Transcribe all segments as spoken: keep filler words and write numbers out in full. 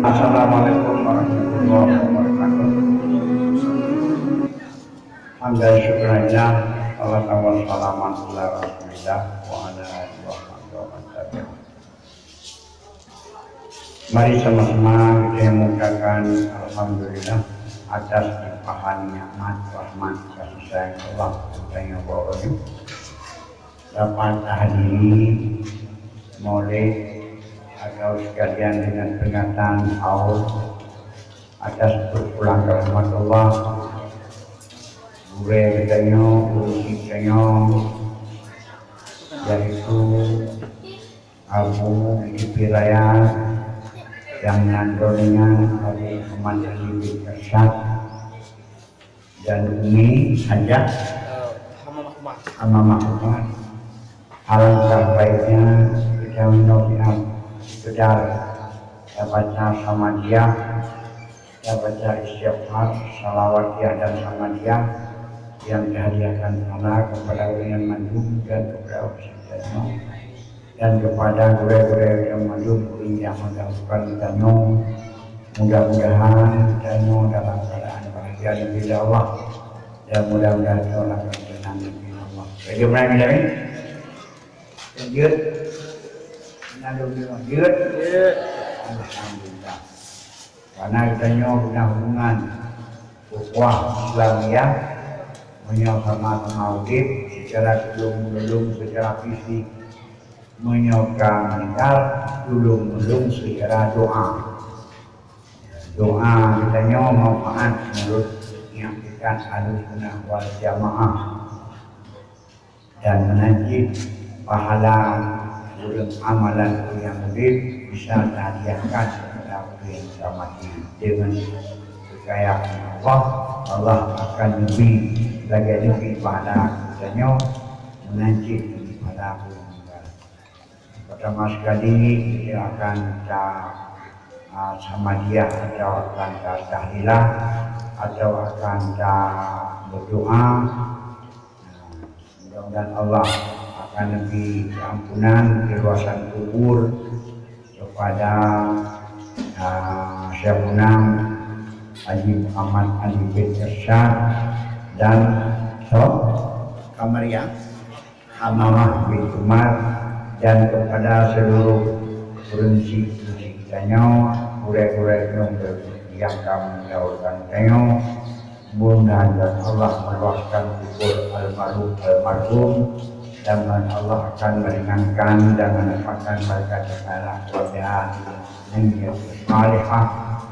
Assalamualaikum warahmatullahi wabarakatuh. Hamdan syukran lillah, salatan wa salaman ala Rasulillah wa ala alihi wa sahbihi wa man tabi'ah. Mari sama-sama kita muliakan Alhamdulillah atas limpahan nikmat, rahmat, kasih sayang Allah yang bawa ini. Dapat tahadiri Maulid atau sekalian dengan peringatan haul atas berpulang rahmat Allah. Gurée geutanyoe, gurée geutanyoe, yaitu Abu Lutfi Raya dan nan droeneuh nyan Abu Muhammad Ali bin Irsyad dan Umi Hajah Hamamah Umar. Alangkah baiknya kita menyolat sekedar baca Samadiyah, baca istighfar, salawatiyah dan Samadiyah yang dihadiahkan pahala kepada ulama mandum dan kepada ustaz dan kepada gurée-gurée nyang mandum ureuëng nyang meuganggukan geutanyoe. Mudah-mudahan geutanyoe dalam keadaan bahagia di sisi Allah dan mudah-mudahan geutanyoe dalam keadaan tenang di sisi Allah. Jeuet, jeuet. Alhamdulillah. Karena geutanyoe guna hubungan ukhuwah Islamiah, meunyoe sama-sama udeb secara tulông-meulông, secara fisik, meunyoe ka meuninggal, tulông-meulông secara doa. Doa geutanyoe manfaat meunurot nyang teuka Ahlussunnah wal Jamaah. Dan meunan cit pahala ureuëng amalan ureuëng nyang udeb bisa tahadiahkan kepada ureuëng nyang ka maté. Deungon keukayaan Allah, Allah akan neubri lagée neubri pahala geutanyoe, meunan cit neubri pahala ureuëng nyang meninggal. Pertama sekali, kita akan ta, ah, Samadiyah atau akan ta tahlilah atau akan ta berdoa. Nah, mudah-mudahan Allah akan neubri keampunan, keluasan kubur kepada, ah, Syaikhuna Haji Muhammad Ali bin Irsyad dan so Kamariah. Hamamah bin Umar dan kepada seluruh ureuëng syiek-syiek tanyoe, gurée-gurée nyang ka meuninggalkan tanyoe. Mudah-mudahan Allah meluaskan kubur almarhum, almarhum, dan Allah akan meringankan dan menempatkan mereka di tanah keluarga.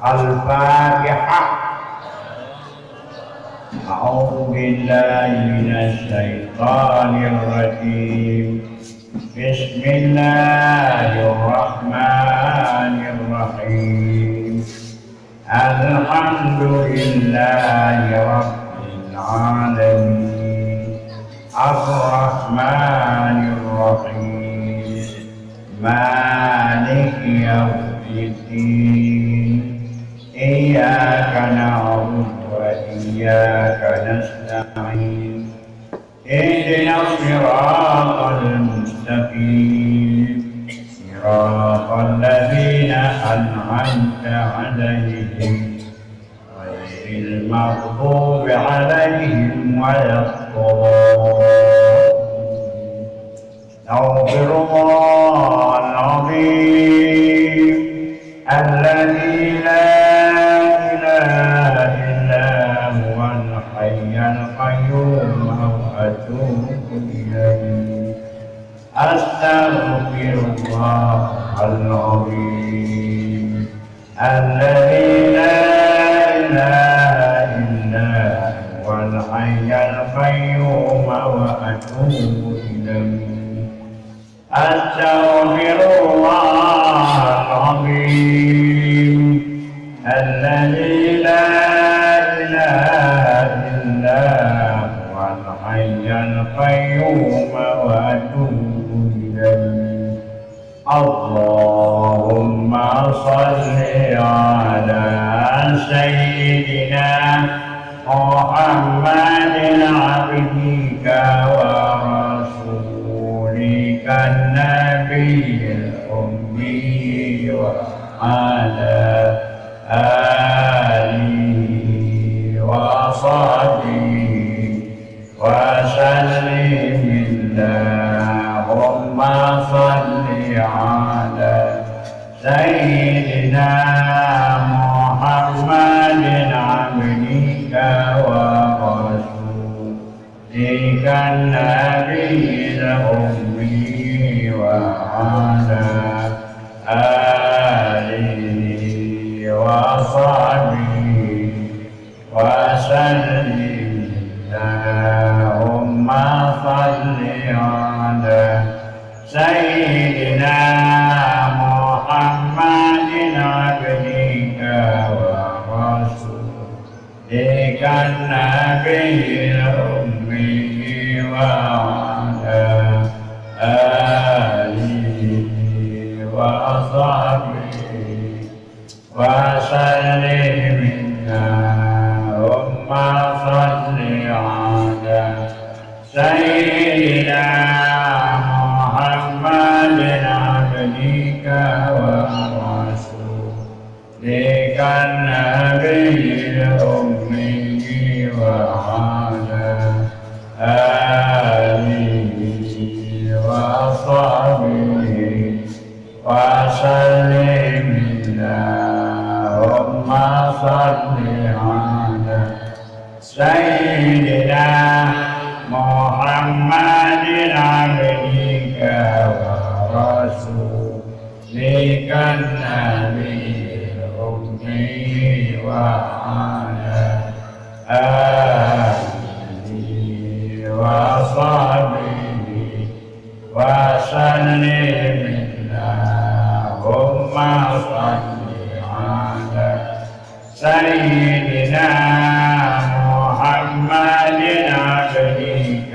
Al-Fatihah. أعوذ بالله من الشيطان الرجيم. بسم الله الرحمن الرحيم. الحمد لله رب العالمين. الرحمن الرحيم. مالك يوم الدين. إياك نعبد وإياك نستعين. اهدنا الصراط المستقيم. صراط الذين أنعمت عليهم. غير المغضوب عليهم ولا الضالين. أستغفر الله العظيم الذي لا إله إلا هو الحي القيوم وأتوب إليه. أستغفر الله العظيم الذي لا إله إلا هو الحي القيوم وأتوب إليه. أستغفر الله العظيم الذي لا إله إلا هو الحي القيوم وأتوب إليه. اللهم صل على سيدنا محمد عبدك ورسولك النبي الأمي وعلى وعلى آله وصحبه وسلم. اللهم صل على سيدنا محمد عبدك ورسولك النبي الأمي وعلى آله وصحبه وسلم. اللهم صل على سيدنا محمد عبدك ورسولك النبي الأمي وعلى آله وصحبه وسلم. اللهم صل على سيدنا محمد عبدك ورسولك النبي الأمي وعلى آله وصحبه وسلم. اللهم صل على سيدنا محمد عبدك ورسولك النبي الأمي وعلى آله وصحبه وسلم. اللهم صل على سيدنا محمد عبدك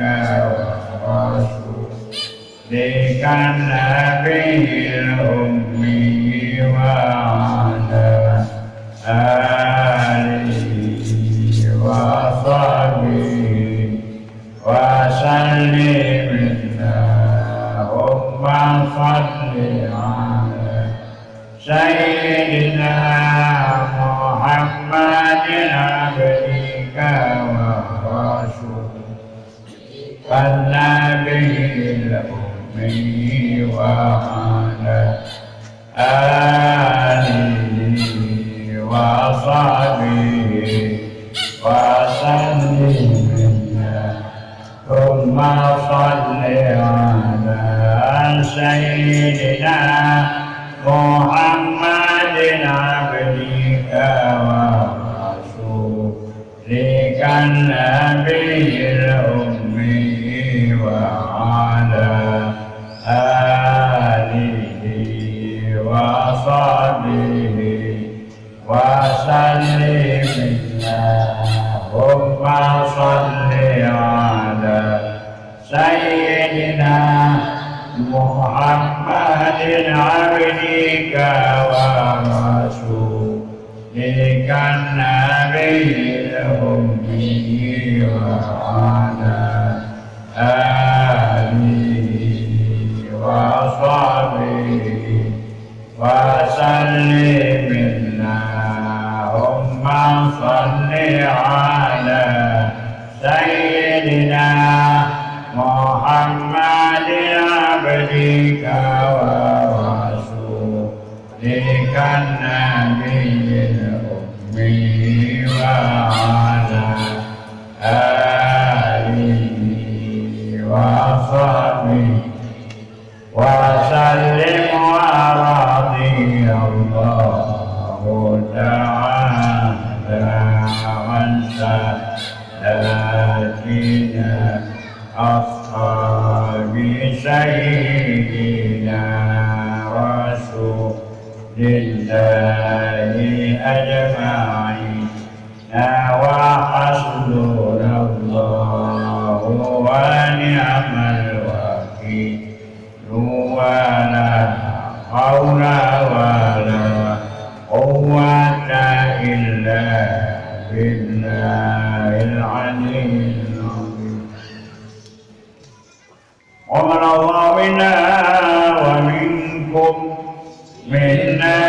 ورسولك النبي الأمي وعلى آله وصحبه وسلم. اللهم صل على سيدنا محمد عبدك ورسولك النبي الأمي وعلى آله وصحبه وسلم. اللهم صل على سيدنا محمد عبدك ورسولك النبي الأمي وعلى آله وصحبه وسلم. اللهم صل على سيدنا محمد عبدك ورسولك النبي الأمي وعلى آله وصحبه وسلم. اللهم صل على سيدنا محمد عبدك ورسولك النبي الأمي وعلى آله وصحبه وسلم. ورضي الله تعالى عن ساداتنا أصحاب سيدنا رسول الله أجمعين. وحسبنا الله ونعم الوكيل. ولا حول ولا قوة إلا بالله العلي العظيم. تقبل الله منا ومنكم، منا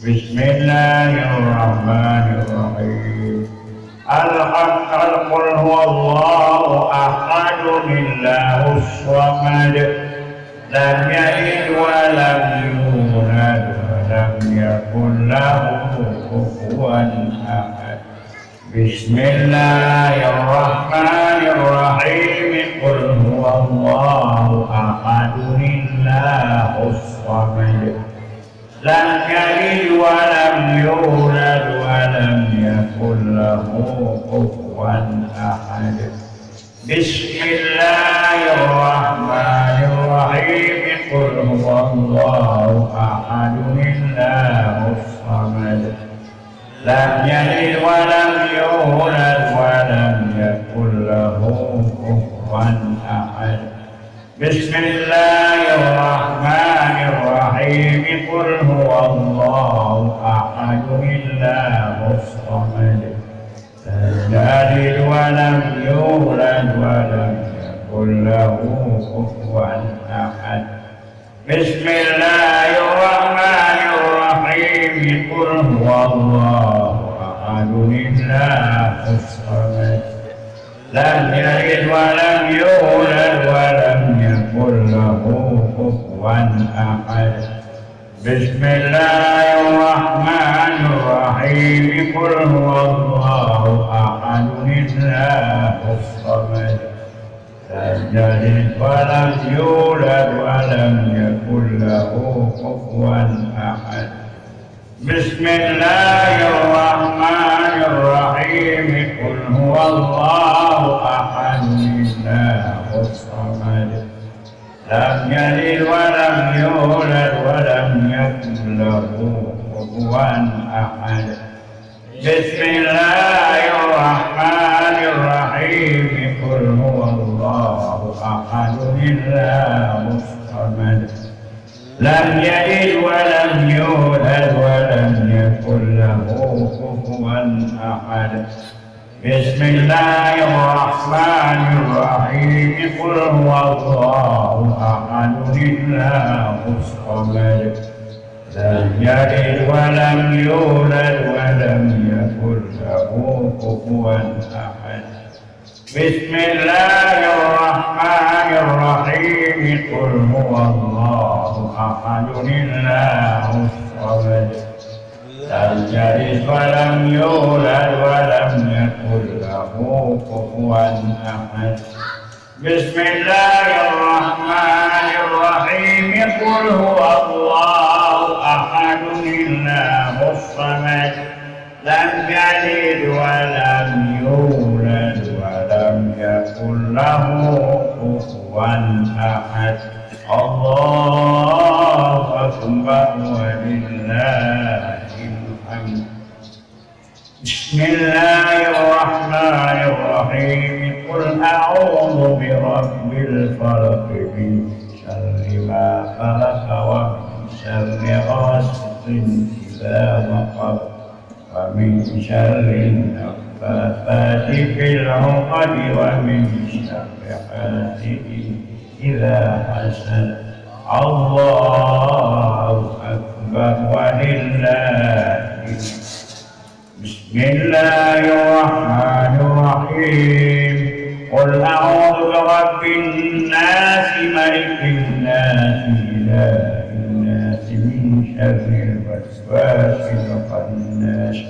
Bismillahirrahmanirrahim. Al-, al-, Qul huwallahu ahad, Allahus samad. Lam yalid wa lam yulad wa lam yakul lahu kufuwan ahad. Bismillahirrahmanirrahim. Qul huwallahu ahad, Allahus samad. Lam yalid wa lam yulad wa lam yakul lahu kufuwan ahad. Bismillahirrahmanirrahim. Qul huwallahu ahad, Allahus samad. Lam yalid wa lam yulad wa lam yakul lahu kufuwan ahad. Bismillahirrahmanirrahim. Qul huwallahu ahad, Allahus samad. Lam yalid wa lam yulad wa lam yakul lahu kufuwan ahad. Bismillahirrahmanirrahim. Qul huwallahu ahad, Allahus samad. Lam yalid wa lam yulad wa lam yakul lahu kufuwan ahad. Bismillahirrahmanirrahim. Qul huwallahu ahad, Allahus samad. Lam yalid wa lam yulad wa lam yakul lahu kufuwan ahad. Bismillahirrahmanirrahim. Qul huwallahu ahad, Allahus samad. Lam yalid wa lam yulad wa lam yakul lahu kufuwan ahad. Bismillahirrahmanirrahim. Qul huwallahu ahad, Allahus samad. Lam yalid wa lam yulad wa lam yakul lahu kufuwan ahad. Bismillahirrahmanirrahim. Qul huwallahu ahad, Allahus samad. Lam yalid wa lam yulad wa lam yakul lahu kufuwan ahad. Bismillahirrahmanirrahim. Qul huwallahu ahad, Allahus samad. Lam yalid wa lam yulad wa lam yakul lahu kufuwan ahad. Bismillahirrahmanirrahim. Qul huwallahu ahad, Allahus samad. Lam yalid wa lam yulad wa lam yakul lahu kufuwan ahad. Allahu akbar, walillahil hamd. Bismillahirrahmanirrahim. Qul a'udzu birabbil falaq, min syarri ma khalaq, wa min syarri ghasiqin idza waqab, wa min syarri naffatsati fil 'uqad, wa min syarri hasidin idza hasad. Allahu akbar, walillahil Bismillahirrahmanirrahim. Qul a'udzu birabbin nas, malikin nas, ilahin nas, min syarril waswasil khannas,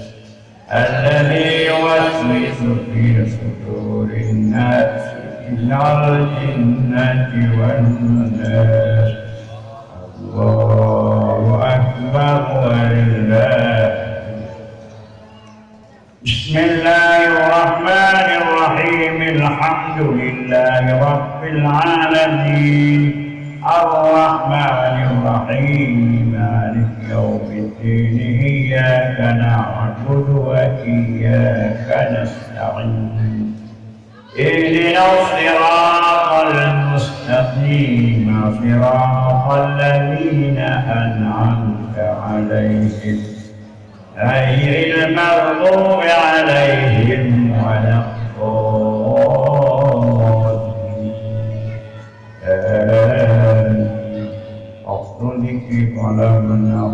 alladzi yuwaswisu fi sudurin nas, minal jinnati wan nas. Allahu akbar, walillahil Bismillahirrahmanirrahim. Alhamdulillahi rabbil alamin. Arrahmanirrahim. Maliki yaumiddin. Iyyaka na'budu wa iyyaka nasta'in. Ihdinas siratal mustaqim. Siratal ladzina an'amta 'alaihim. Ghairil maghdubi 'alaihim waladdallin. Amin. Afdhal dzikri qala man la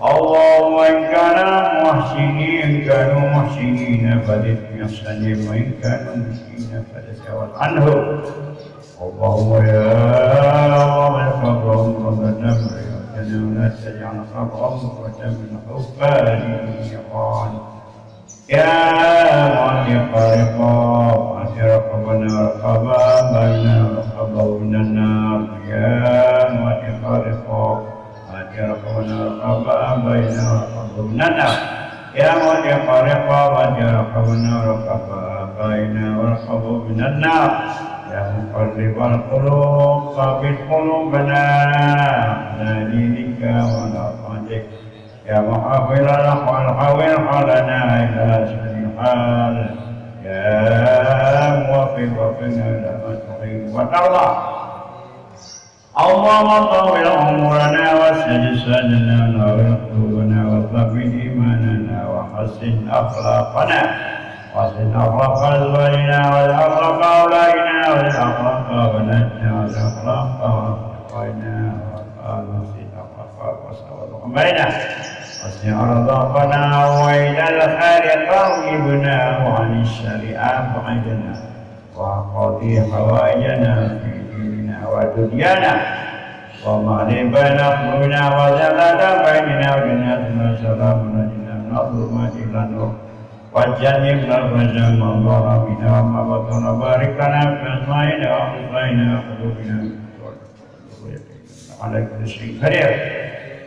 اللهم إن كانوا محسنين، إن كانوا محسنين فزد في إحسانهم، وإن كانوا مسيئين فتجاوز عنهم. اللهم يا رب قبرهم روضة من رياض الجنة، ولا تجعل قبرهم حفرة من حفر النيران. يا معتق الرقاب، أعتق رقابنا ورقاب آبائنا ورقابهم من النار. يا معتق الرقاب، أعتق رقابنا ورقاب آبائنا ورقابهم من النار. يا معتق الرقاب، أعتق رقابنا ورقاب آبائنا ورقابهم من النار. يا مقلب القلوب، ثبت قلوبنا على دينك وعلى طاعتك. يا محول الأحوال، حول حالنا إلى أحسن الحال. يا موفق، وفقنا إلى ما تحب وترضى. اللهم طول عمرنا وسدد سعينا ونور قلوبنا وثبت إيماننا وحسن أخلاقنا. وحسن أخلاق أزواجنا وأخلاق أولادنا وأخلاق أولادنا وأخلاق أصدقائنا وأخلاق أصدقائنا. وأصلح أرزاقنا وإلى الخير قربنا وعن الشر أبعدنا وقضي حوائجنا في ديننا ودنيانا ومالي بين قلوبنا وزكاة بيننا ودنيانا سلام نجنا من الظلمات إلى النور وجنبنا الفحشاء ما ظهر منها وما بطن وبارك لنا في أسماعنا وأبصارنا وقلوبنا على كل شيء قدير.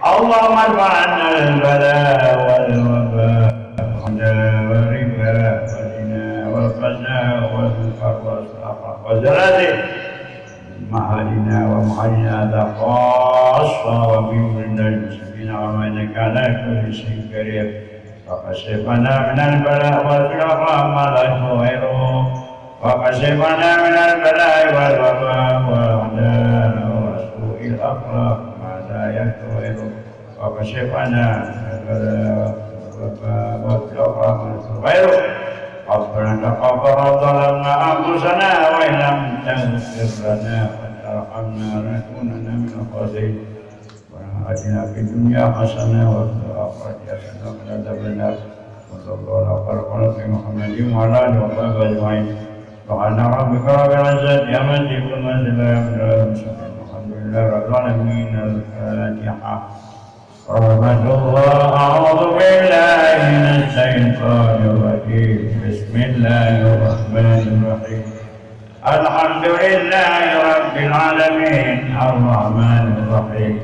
اللهم ارفع عنا البلاء والوباء والربا والزنا والفحشاء والمنكر والأخلاق والزلازل. مهلنا ومهلنا هذا خاصة ومن بلدان المسلمين وما إنك على كل شيء قدير. فكشف عنا من البلاء والفقر ما لا يشكو غيره. وكشف عنا من البلاء والوباء والأعداء وسوء الأخلاق ما لا يشكو غيره. وكشف عنا من البلاء والوباء والفقر ما لا يشكو غيره. ربنا تقبل ظلمنا أنفسنا وإن لم تغفر لنا وترحمنا لنكونن من الخاسرين. ربنا آتنا في الدنيا حسنة وفي الآخرة حسنة وقنا عذاب النار. وصلى الله على خير خلقه محمد وعلى آله وصحبه أجمعين. سبحان ربك رب العزة عما يصفون، وسلام على المرسلين، والحمد لله رب العالمين. الفاتحة. رحمة الله. أعوذ بالله من الشيطان الرجيم. بسم الله الرحمن الرحيم. الحمد لله رب العالمين، الرحمن الرحيم،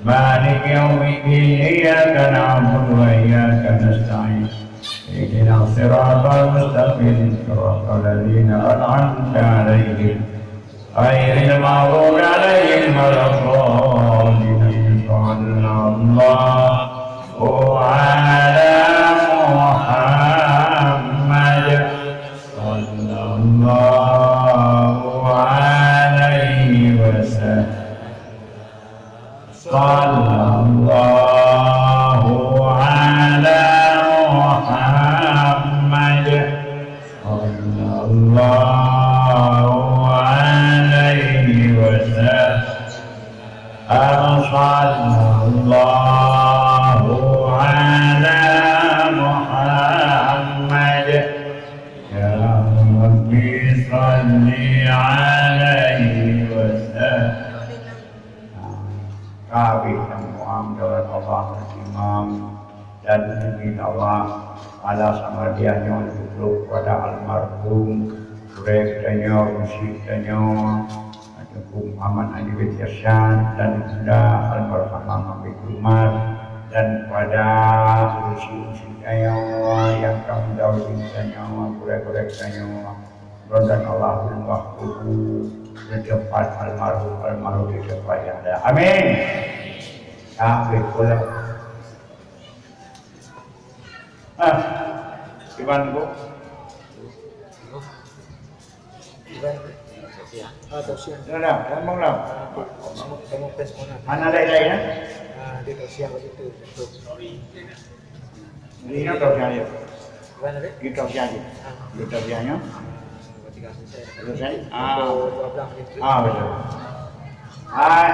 مالك يوم الدين، إياك نعبد وإياك نستعين، اهدنا الصراط المستقيم، صراط الذين أنعمت عليهم، غير المغضوب عليهم ولا الضالين. صلى الله على محمد. صلى الله عليه وسلم. صلى الله على محمد. صلى الله عليه وسلم. صلى الله على محمد. يا رب صل عليه وسلم. Ka habéh nyang muam, daulat Allah dan imam dan mungkin Allah Taala sama dia nyoe ditutup kepada almarhum gurèe geutanyoe, geuchik geutanyoe, Teungku Muhammad Haji Beti Hasan dan Bunda Almarhamah Mami Umar dan kepada geuchik-geuchik geutanyoe nyang ka meudahului geutanyoe, gurèe-gurèe geutanyoe. Mudah-mudahan Allah meunyoe kubu di tempat almarhum, almarhum di tempat yang layak. Amin. Sampai pulang. Ah, Iban, Bu. Iban. Ah, tausiah. Dah, dah, ngomong dah. Ah, kamu, kamu pes mana? Mana lain-lain, ya? Ah, dia tausiah begitu. Ini tausiah dia. Iban tadi? Ini tausiah dia. Ah. Ini tausiahnya. Ah, berarti dah selesai. Selesai? Ah. Pukul dua belas gitu. Ah, betul. Hai.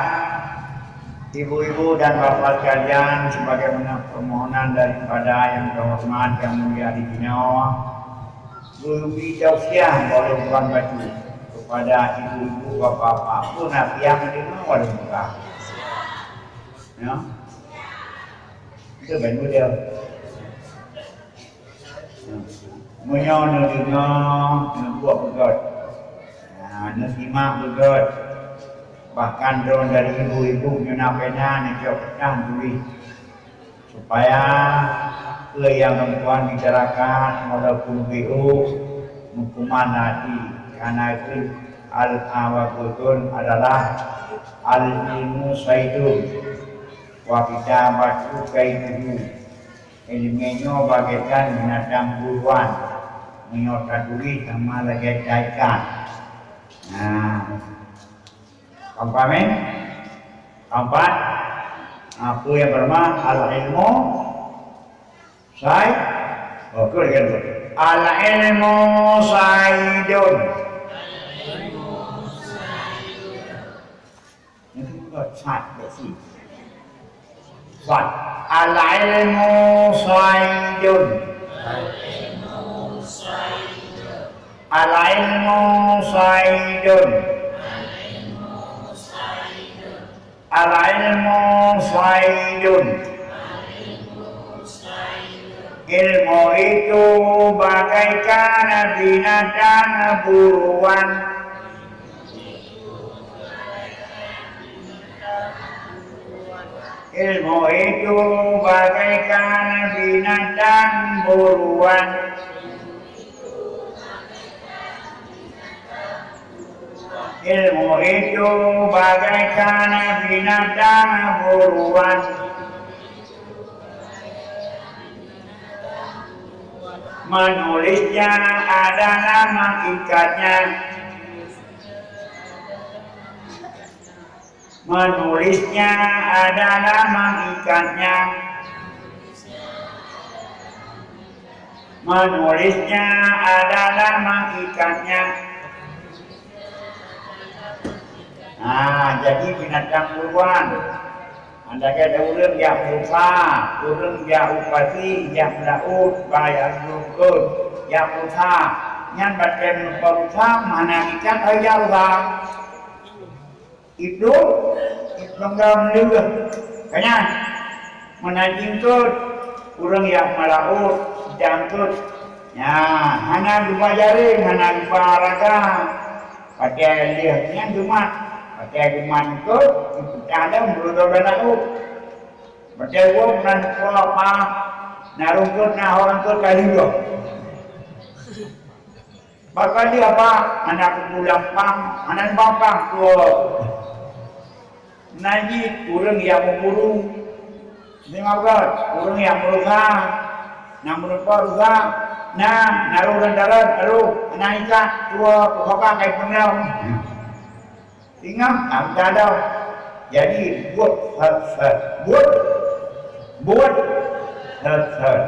Ibu-ibu dan bapak sekalian, sebagaimana permohonan daripada yang terhormat, yang mulia di sinoe, geuyue tausiah oleh Tuan Bacut kepada ibu-ibu, bapak-bapak pun hati yang mendengar oleh muka. Ya. Itu baru dia. Meunyoe neudeungoe, neubuet beugét. Nah, neusimak beugét. Bahkan droe dari ibu-ibu meunyoe na pena neucok kertas tuléh. Supaya peue nyang lôn tuan bicarakan walaupun B O meukuman hati. Karena itu al-awabutun adalah al-ilmu saidun. Wa kitabatu kaiduhu. Ileumèe nyoe bagaikan binatang buruan, meunyoe tatuléh sama lagèe taikan. Nah, paham, eh? Paham, Pak? Apa yang bernama al-ilmu sai-, oh, betul kan tu? Al-ilmu saidun. Itu bukan sad, tak si. Sad. Al-ilmu saidun. Al-ilmu saidun. Al-ilmu saidun. Ilmu itu bagaikan binatang buruan. Ilmu itu bagaikan binatang buruan. Ilmu itu bagaikan binatang buruan. Menulisnya adalah mengikatnya. Menulisnya adalah mengikatnya. Menulisnya adalah mengikatnya. Nah, jadi binatang buruan. Andai kata ureueng jak berusaha, ureueng jak u pasi, jak meulaôt, bak jak beurukon, jak berusaha. Nyan batèe meurupa berusaha, hana ikat, hai jak usaha. Itu, itu peunggam leuh. Ka nyan, meunan jih eungkôt, ureueng jak meulaôt, jak eungkôt. Nyan, hana geuba jaréng, hana geuba raga. Pakai leuh nyan geumat. Pakai geumat eungkôt, geupeugah lom meulodô lam laôt. Pakai ueh meunan po apa, na rungkôt, na ho rungkôt ka lheueh. Bak kali apa, hana kupulang pang, hana nibak pang tuwoe. Meunan jih ureueng nyang meuburu, deungö gét, ureueng nyang meurusa, nyang meurupa rusa, na, na roh dan darat, roh, hana ikat, tuwoe, peuhaba kai peundaun. Ingat, am tadau. Jadi, buet, buet, buet, buet, buet.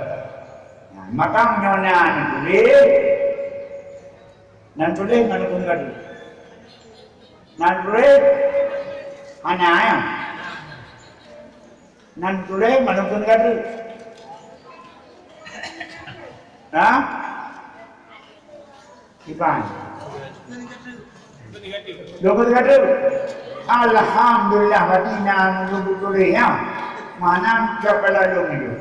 Nah, maka meunyoe na neutuléh, nan tuléh ngon leupeue gadu. Nan tuléh hana, ya. Nan tuléh ngon leupeue gadu. Hah? Kiban. Leupeue gadu. Alhamdulillah, berarti na leupeue tuléh, ya. Mana cok lalu itu.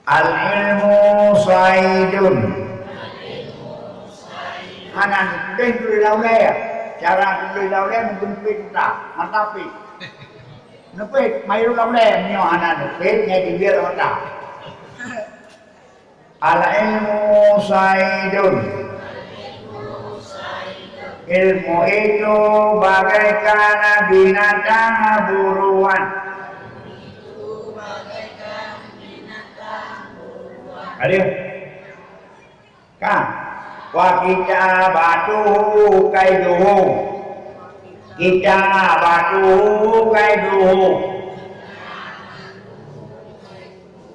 Al-ilmu saidun. Hana neupeugah tuléh lam ulèe. Cara tuléh lam ulèe mungken pet utak, mata pet. Neupet, mayue lam ulèe, nyoe hana neupet, nyan dibiet mata. Al-ilmu saidun. Ilmu itu bagaikan binatang buruan. Ada? Ka. Wa kitabatuhu kaiduhu. Kitabatuhu kaiduhu.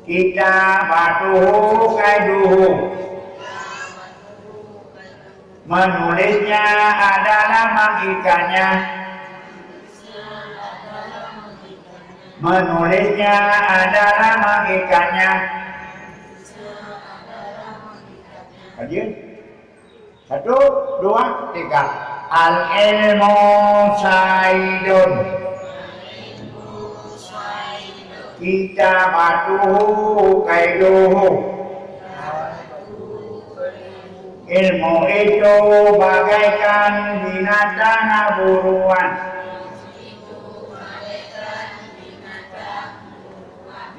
Kitabatuhu kaiduhu. Menulisnya adalah mengikatnya. Menulisnya adalah mengikatnya. Hadir? Satu, dua, tiga. Al-ilmu saidun. Kitabatuhu kaiduhu. Ilmu itu bagaikan binatang buruan.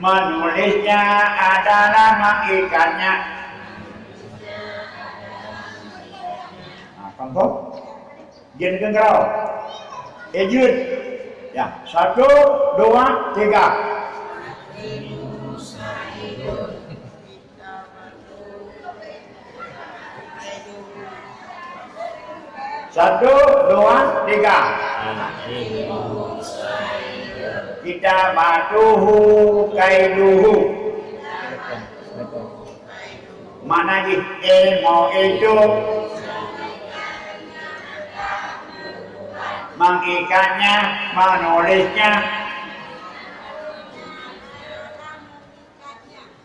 Menulisnya adalah mengikatnya. Nah, contoh. Jeuet keu keudroe. Eh, jeuet. Ya, satu, dua, tiga. Satu, dua, tiga. Kitabatuhu kaiduhu. Makna jih ilmu itu mengikatnya, menulisnya.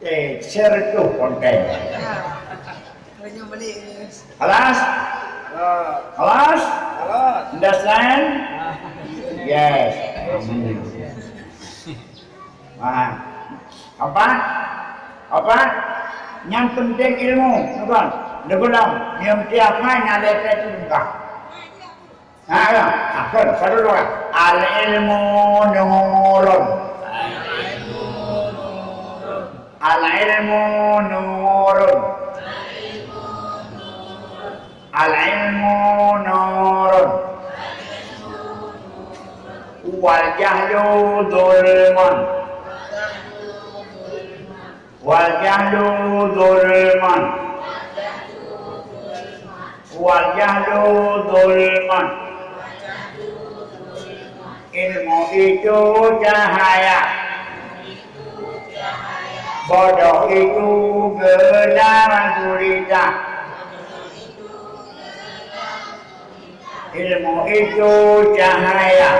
Eh, share tu konten. Khalas? Khalas? Understand? Yes. Wah. Apa? Apa? Nyang penting ilmu, bukan? Deugolom, nyang tiap hai na lé tu bukan. Ha, ya. Ha, kan, satu dua. Al-ilmu nurun. Al-ilmu nurun. Al-ilmu nurun. Wal jahlu zulmun. Wal jahlu zulmun. Wal jahlu zulmun. Ilmu itu cahaya. Bodoh itu gelap gulita. Ilmu itu cahaya.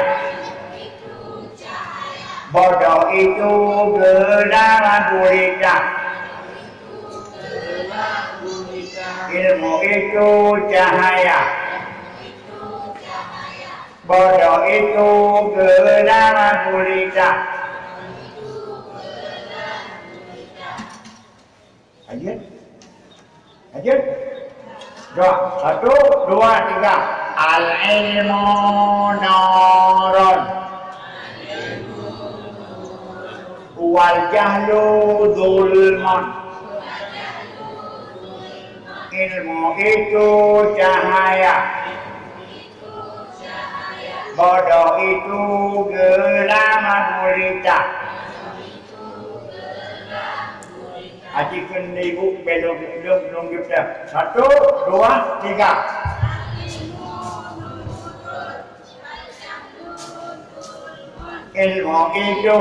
Bodoh itu gelap gulita. Ilmu itu cahaya. Bodoh itu gelap gulita. Lanjut. Lanjut. Dua. Satu, dua, tiga. Al-ilmu nurun. Wal jahlu zulmun. Ilmu itu cahaya. Bodoh itu gelap gulita. Aji keundi bu belum belum belum kita. Satu, dua, tiga. Ilmu itu.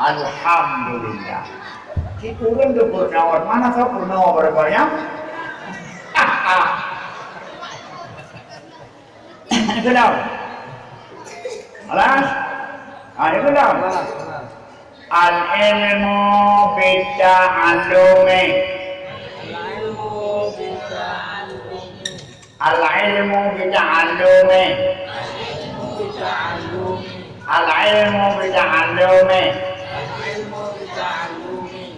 Alhamdulillah. Si turun tu purnawan. Mana kau purnawan baru-baru ya? Kenapa? Alas? Ah, kenapa? Al-ilmu bita'allumi. Al-ilmu bita'allumi. Al-ilmu bita'allumi. Al-ilmu bita'allumi. Al-ilmu bita'allumi.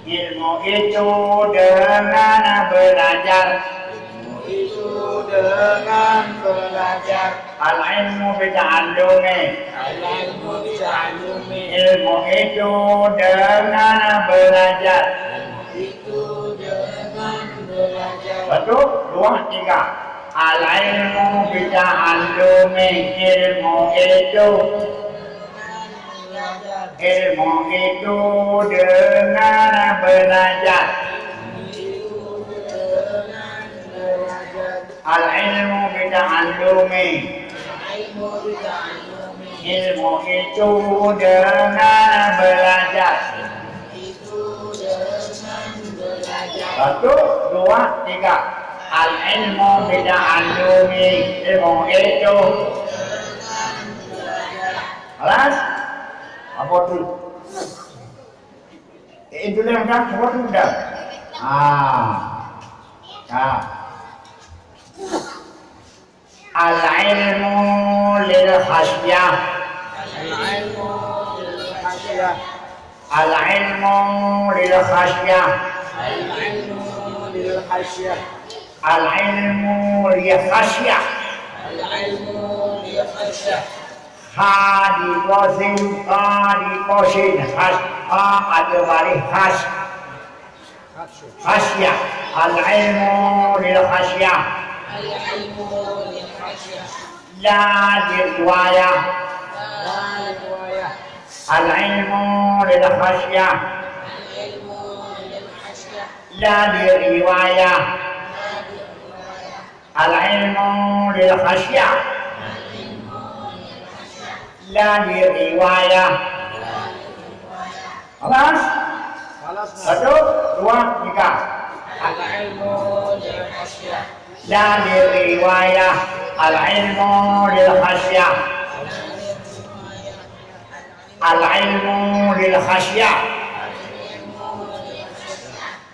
Ilmu itu dengan belajar. Ilmu itu dengan belajar. Al-ilmu bita'allumi. Al-ilmu bita'allumi. Ilmu itu dengan belajar. Ilmu itu dengan belajar. Satu, dua, tiga. Al-ilmu bita'allumi, ilmu itu. Ilmu itu dengan belajar. Al-ilmu bita'allumi. Ilmu itu dengan belajar. Satu, dua, tiga. Al-ilmu bita'allumi, ilmu itu. Khalas? Apa tu? Itu yang kan, apa tu dah? Ah. Nah. Al-ilmu lil khasyah. Al-ilmu lil khasyah. Al-ilmu lil khasyah. Al-ilmu lil khasyah. Al-ilmu lil khasyah. Al-ilmu lil khasyah. Kha di qasin, kha di qasin, khas-, kha atau balik khas. Khasyah. Al-ilmu lil khasyah. La lil riwayah. Al-ilmu lil khasyah. La lil riwayah. Al-ilmu lil khasyah. La lil riwayah. Khalas? Khalas, nah. Satu, dua, tiga. Al-ilmu lil khasyah. La lil riwayah. Al-ilmu lil khasyah. Al-ilmu lil khasyah.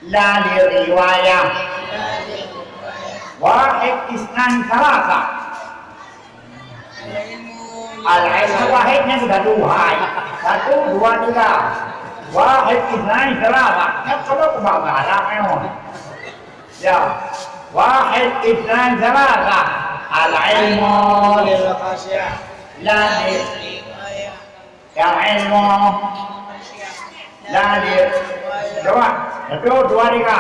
La lil riwayah. Wahid, isnan, salasa. Al-ilmu wahid nyan sudah dua. Satu, dua, tiga. Wahid, isnan, salasa. Nyan kalau kebanggaan memang. Ya. Wahid, isnan, salasa. Al-ilmu lil khasyah. La lil Yang ilmu la di-, coba, satu, dua, tiga.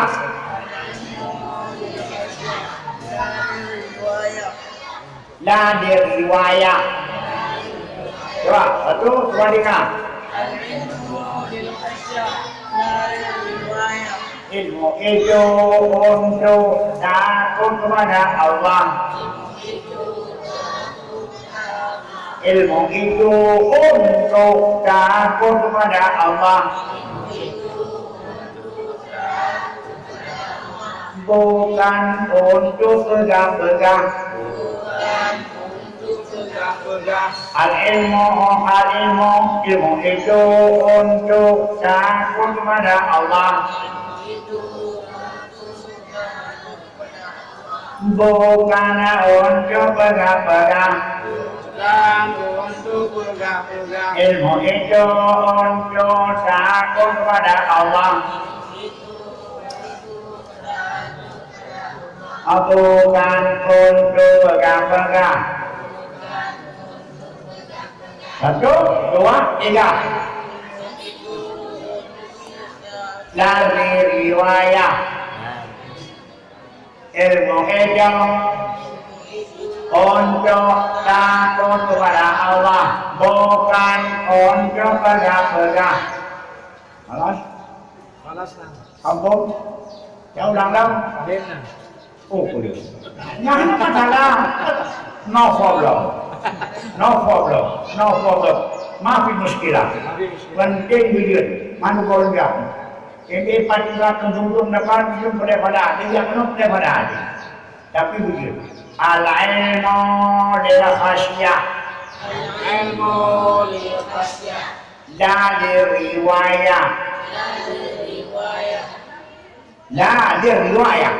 La di riwayah. Coba, satu, dua, tiga. Ilmu itu untuk takut kepada Allah. Ilmu itu untuk takut kepada Allah. Bukan untuk peugah-peugah. Al-ilmu, al-ilmu, ilmu itu untuk takut kepada Allah. Bukan untuk peugah-peugah. Bukan untuk peugah-peugah. Ilmu itu untuk takut kepada Allah. Bukan untuk peugah-peugah. Satu, dua, tiga. La di riwayah. Ilmu itu untuk takut kepada Allah, bukan untuk peugah-peugah. Khalas? Khalas, nah. Ampun. Ya, ulang dong. Akhirnya. Oh, boleh. Nyan hana masalah. No problem. No problem. No problem. Mafi muskilah. Mafi muskilah. Penting bujur. Manu kau rendah. Jadi, pada keuntungtung dapat bujur boleh pada. Jadi, apa boleh pada. Tapi bujur. Al-ilmu lil khasyah. Al-ilmu lil khasyah. La lil riwayah. La lil riwayah. La lil riwayah.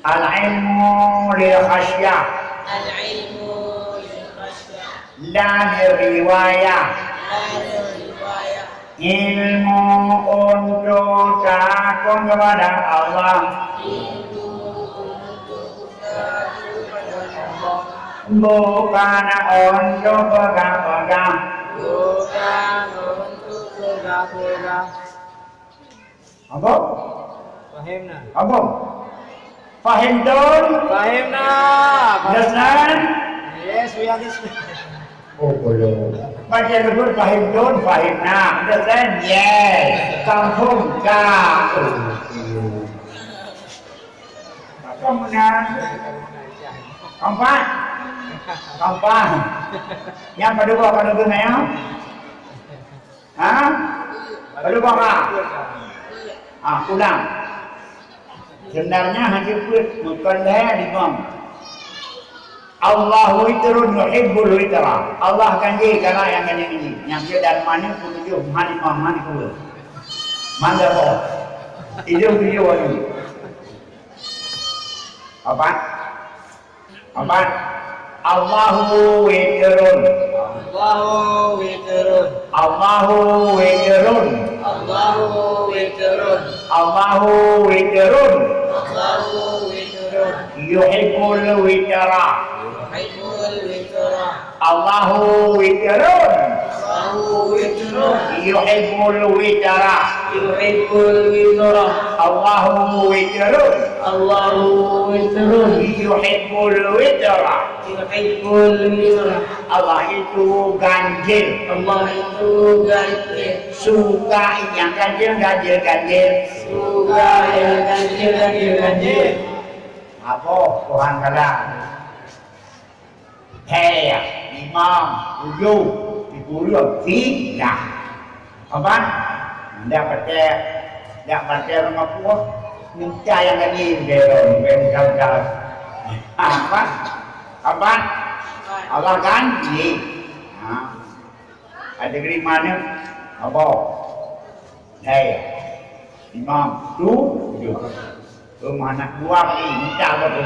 Al-ilmu lil khasyah. Al-ilmu lil khasyah. La lil riwayah. La lil riwayah. Ilmu untuk takut kepada Allah. Ilmu untuk takut kepada Allah. Bukan untuk peugah-peugah. Bukan untuk peugah-peugah. Apa? Fahimna. Apa? Fahimtum? Fahimna. Understand? Yes, we understand. Oh, belum. Baca dulu, fahimtum, fahimna. Understand? Yes. Kampung ka. Oh, iya. Apa menang? Kompak? Kompak. Yang kedua, kalau tu, ya? Ha? Baru buka. Ah, ulang. Sebenarnya hana peuet, meukeuleh limong. Allahu witrun yuhibbul witra. Allah ganjil galak nyang ganjil-ganjil. Nyang keu dan mana pun tujuh, man limong, man dua. Man dua. Tujuh, tujuh, tujuh. Apa? Amat. Allahu witrun. Allahu witrun. Allahu witrun. Allahu witrun. Allahu witrun. Allahu witrun. Yuhibbul witra. Yuhibbul witra. Allahu witrun. Allahu witrun. Yuhibbul witra. Yuhibbul witra. Allahu witrun. Allahu witrun. Yuhibbul witra. Yuhibbul witra. Allah itu ganjil. Allah itu ganjil. Suka yang ganjil, ganjil, ganjil. Suka yang ganjil, ganjil, ganjil. Apa Tuhan kata? Hai, limong, tujoh, sikureueng, silah. Aban? Ndak patéh, ndak patéh ureueng Papua. Minta nyang ganjil, bero, bero, bero. Aban? Aban? Allah ganjil. Ha. Kategori mana? Apa? Hai. Limong, tujoh. Rumah anak buah ni, minta apa tu?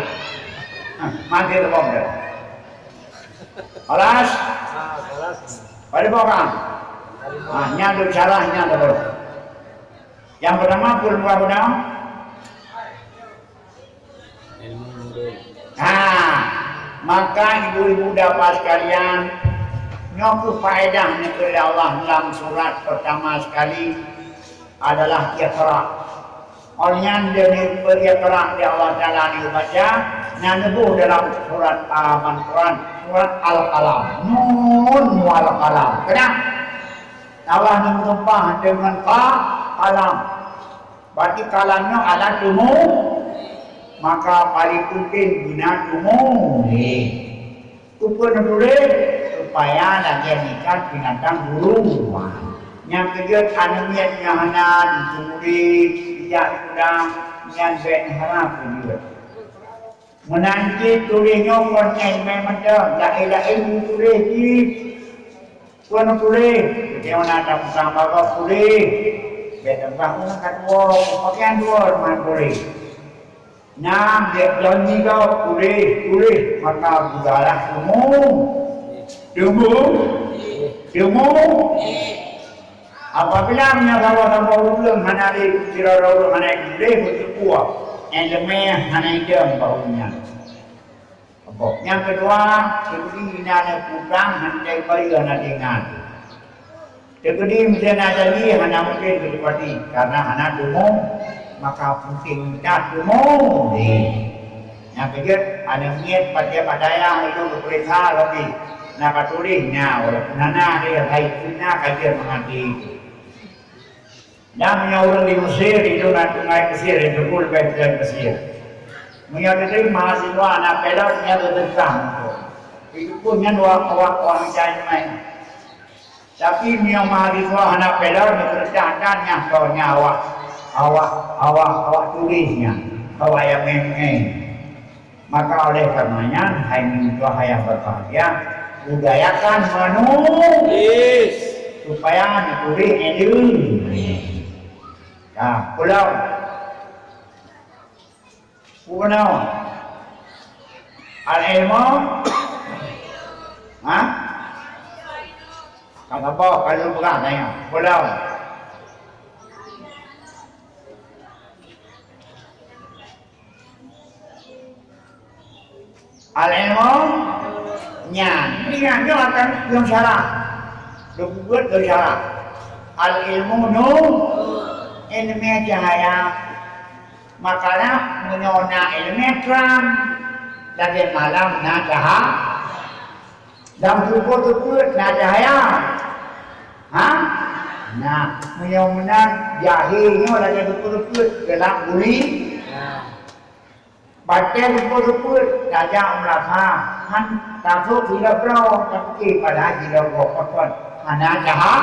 Ha, mati tu bom dah. Alas? Pada bokang? Ah, nyan tu cara nyan tu. Yang pertama, pun buah guna. Nah, maka ibu-ibu dan bapak sekalian, nyoe keuh faedah nyang keu Allah lam surat pertama sekali adalah Iqra. Awak nyan demi Iqra di Allah Taala dibaca, na neuboh dalam surat Al-Quran, surat Al-Qalam. Nun wal qalam. Kenapa? Allah neutumpah dengan qa, qalam. Berarti kalam nyoe alat tumu, maka paling penting guna tumu. Tupeue neutuléh supaya lagèe ikan binatang buruan. Nyang keujeuet aneuk miet nyang hana dituléh, tidak kurang, nyan bèk harap keujeuet. Meunan cit tuléh nyoe kon éh mé mantong, laén-laén tuléh jih. Kon tuléh, meunyoe na tamong-tamong bagoe tuléh. Bèk tambah ureueng ka tuwoe, pakaian tuwoe man tuléh. Nyan bèk lôn jigok tuléh, tuléh maka beudarah tumu. Tumu? Tumu? Apabila meunyoe saboh-saboh ureueng hana lé, sidroe-droe ureueng hana lé, beuteupeue, nyang leumeh hana idong bak ureueng nyan. Nyang keudua, teukeudi na neuputang hana lé bayeue hana lé nyan. Teukeudi meusé na janji hana mungken geuteupati, karena hana tumu, maka penting that tumu. Nyang keujeuet, aneuk miet patéh bak dayah itu geupeuriksa lagi. Na ka tuléh nyan, walaupun hana lé hai na ka jeuet meuhati. Dan meunyoe ureueng di Mesir, itu na sungai Mesir, itu pun leubeh dari Mesir. Meunyoe teuntèe mahasiswa hana pilot, nyan teuntèe. Itu pun nyan wak, wak, wak mencari main. Tapi meunyoe mahasiswa hana pilot, meukeureuja dan nyan, nyan awak, awak, awak, awak tuléh nyan, awak nyang main-main. Maka oleh karenanya, hai meutuah yang berbahagia, budayakan menulis supaya ditulis ilmu. Nah, pulang. Pulang. Al-ilmu. Ha? Kata apa? Kalau bukan tanya. Pulang. Al-ilmu nyan. Ingat nyoe akan lôn syarah. Lôn peubuet lôn syarah. Al-ilmu nur, ilmu cahaya. Makanya meunyoe na ilmu terang, lagèe malam na cahaya. Lam tuboh teupeuet na cahaya. Ha? Nah, meunyoe meunan jahé nyoe lagèe tuboh teupeuet, gelap guli. Batèe tuboh teupeuet, tajak meurasa, han tasôk jilôb droe, tapi padahai jilôb gob pakon hana cahaya.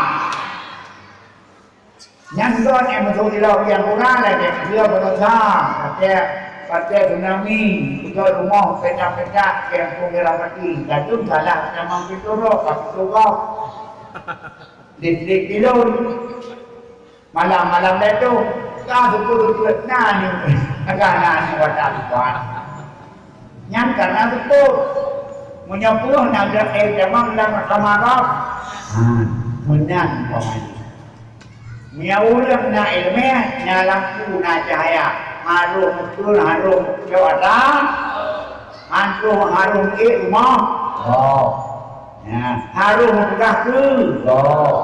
Nyan gob nyang meusuh ilok nyang kurang lagèe dia beurasa, pakai, pakai tsunami, beutôi rumoh pecah-pecah, nyang pun geura mati. Kadum salah tamong pintoe rot, bak pintoe gob. Listrik bilon. Malam-malam lé tu, ka seupôt-seupôt na ni, ka na ni watak Tuhan. Nyan ka na seupôt. Meunyoe peunoh na geuh éh jamang lam kamarah, ha, meunan umpamanya. Meunyoe ureueng na ileumèe, na lampu, na cahya, harôh meukeue, harôh meukeue atra, han troh harôh meuék rumoh, gob. Nyan, harôh meupeugah keu, gob.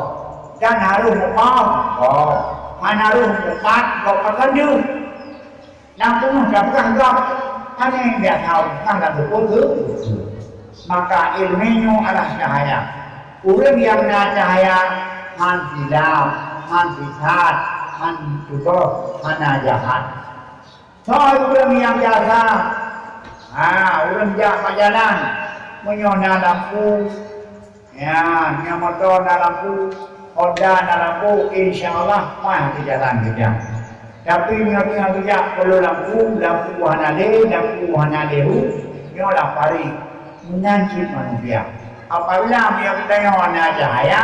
Dan harôh meupaih, gob. Han harôh meupat, gob pakon jeuet. Lam peunoh ka peugah gob, hana nyang biasa peugah lam buku tu. Maka ileumèe nyoe adalah cahya. Ureueng nyang na cahya, han silap, han sisat, han tutoh, hana jahat. Soe ureueng nyang biasa, ha, ureueng jak bak jalan, meunyoe na lampu, ya, nyang moto na lampu, Honda na lampu, insya Allah, paih di jalan keujang. Tapi meunyoe teungoh geujak peureuloh lampu, lampu hana lé, lampu hana lé hu, nyoe lam parit, meunan cit manusia. Apabila meunyoe geutanyoe na cahya,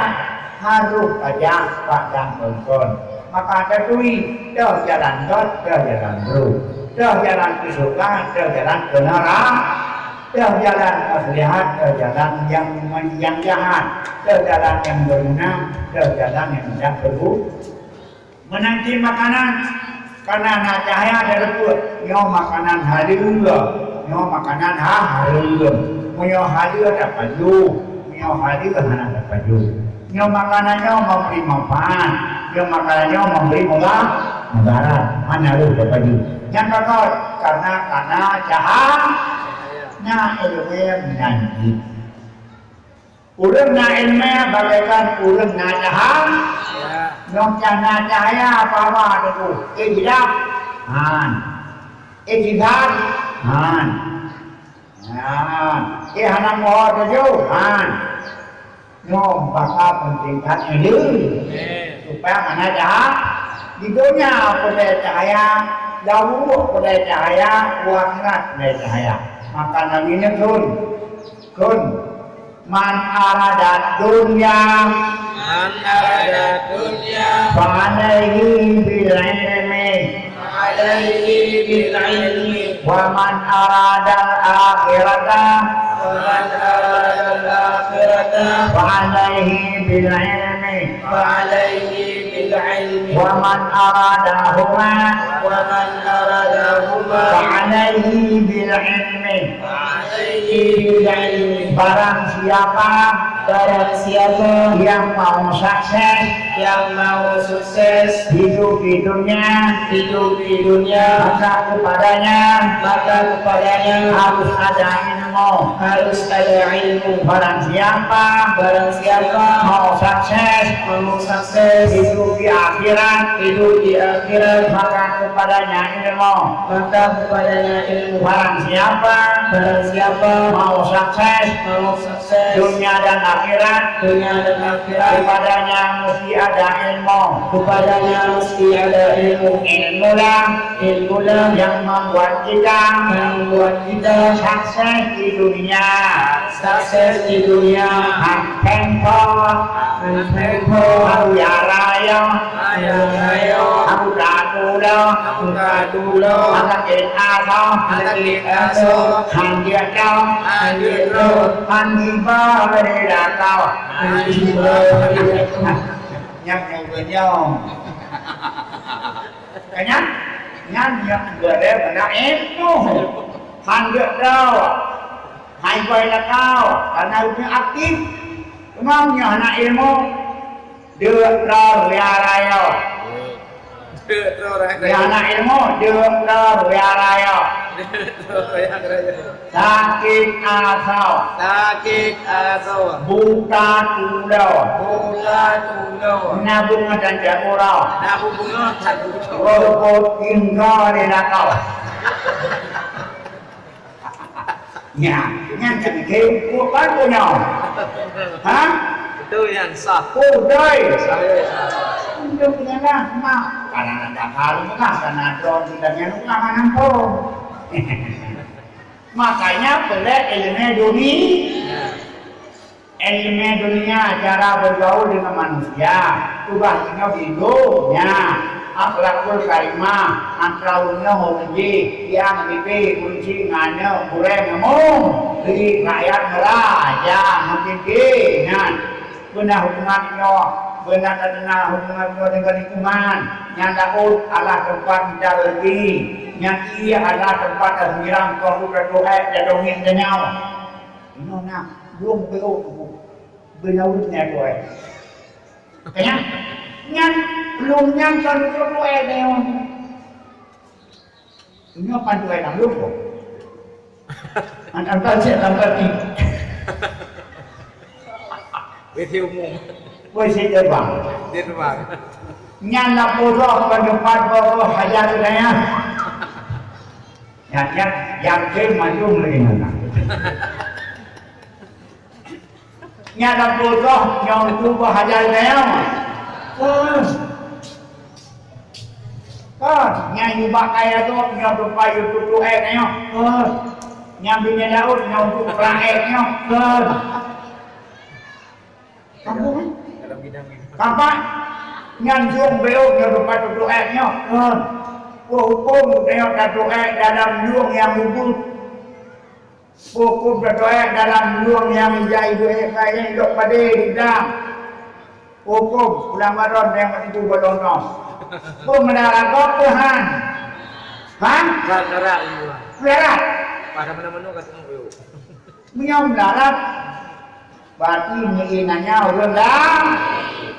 harôh tajak bak dan kongkon. Maka taturi, toh jalan göt, toh jalan brôk, toh jalan keu syeuruga, toh jalan keu neuraka. Toh jalan maslèhat, toh jalan nyang, nyang jahat, toh jalan nyang beuguna, toh jalan nyang tidak beuguna. Meunan cit makanan, kana na cahya teureupeuet, nyoe makanan haleue, nyoe makanan ha-, hareuem. Meunyoe haleue tapajoh, meunyoe haleue hana tapajoh. Nyoe makanan nyoe memberi manfaat, nyoe makanan nyoe memberi muda-, mudarat. Hana lheueh tapajoh. Nyan pakon, karena, karena cahya. Na ileumèe meunan jih. Ureueng na ileumèe bagaikan ureueng na cahya. Ya. Nyoe cahya, na cahya apa-apa teungku. Eh, jidap. Han. Eh, jidap. Han. Han. Eh, hana moho tujoh. Han. Nyoe baka penting that ileumèe. Amin. Supaya hana cahya. Di donya peureulèe cahya, lam rumoh peureulèe cahya, u akhirat peureulèe cahya. Maka Nabi nyan kheun, kheun, "Man arada dunya, man arada dunya, fa alaihi bil ilmi, fa alaihi bil ilmi, wa man arada al akhirata, wa man arada al akhirata, fa alaihi bil ilmi." Fa alaihi bil ilmi. Wa man aradahuma. Wa man aradahuma. Fa alaihi bil ilmi. Fa alaihi bil ilmi. Barang siapa, barang siapa yang mau sukses, yang mau sukses hidup di dunia, hidup di dunia, maka kepadanya, maka kepadanya harus ada ilmu. Harus ada ilmu. Barang siapa, barang siapa mau sukses, mau sukses hidup di akhirat, hidup di akhirat, maka kepadanya ilmu. Maka kepadanya ilmu. Barang siapa, barang siapa mau sukses, mau sukses dunia dan akhirat, dunia dan akhirat, kepadanya mesti ada ilmu. Kepadanya mesti ada ilmu. Ilmulah, ilmulah yang membuat kita, yang membuat kita sukses di dunia. Sukses di dunia. Han phèn pho. Han phèn pho. Kaya raya. Kaya raya. Buka tulo. Buka tulo. Sakét asoe. Sakét asoe. Han jeuet droe. Han jeuet droe. Han jiba bak lakoe. Han jiba bak lakoe. Nyan nyang beunyoe. Ka nyan, nyan nyang beureukat na ilmu. Han jeuet droe. Han jiba bak lakoe, karena ureueng aktif. Teuma meunyoe hana ilmu, jeuet droe raya-raya. Jeuet droe raya-raya. Meunyoe hana ilmu, jeuet droe raya-raya. Jeuet droe raya-raya. Sakét asoe. Sakét asoe. Buka tulo. Buka tulo. Na beungoh tan ceukurah. Na beungoh tan ceukurah. Robot tinggai di lakoe. Nyan, nyan cerita bukan punya. Ha? Betul nyan, sah. Beutôi. Sah, ya, sah. Hidup dengan rahmat. Karena ada karena, karena ada orang kita yang lupa mengampun. Makanya pelik ilmu dunia. Ilmu dunia, cara bergaul dengan manusia. Tugas kita di dunia. Akhlakul karimah, antara ureueng nyoe ureueng jih, tiang, bibi, kunci, ngan nyoe, gurèe, ngamong, bri rakyat meuraja, meupimpin, nyan. Beuna hubungan nyoe, beuna tateuna hubungan nyoe deungon lingkungan. Nyan laôt adalah teumpat mita rezeki. Nyan ié adalah teumpat taseumirang keu ruh tatu'ék dan dongeng dan nyawa. Inoe na, lôn beurôk, beulaweuet nyan tu'ék. Kanya, nyan, lôn nyan kon tatu'ék nyoe. Nyoe pan tu'ék lam lôn kok. An-, antar cek, antar ti. Wéh, si umum. Wéh, si terbang. Dia terbang. Nyan na pudok ke tempat boh hajat dayah. Nyan, nyan, yakin maju lagi nana. Nyan na pudok nyong tu boh hajat dayah. Kon, nyan yue bak kaya tu, nyoe tupai yue tutuek nyoe. Kon, nyan binéh laôt, nyoe untuk peraek nyoe. Kon. Kampung, eh? Dalam bidang ini. Kapak, nyan jong beuk nyoe tupai tutuek nyoe. Kon. Peue huköm nyoe tatuek dalam lueng nyang ubit. Huköm tatuek dalam lueng nyang ijai duek kayèe dok padé di blang. Huköm ulang baron nyang meutuju balong nong. Peue meunara gob Tuhan? Hah? Meunara, meunara. Meunara. Pada mana-mana ka tengok yo. Meunyoe meunara, berarti meuinanya ureueng lam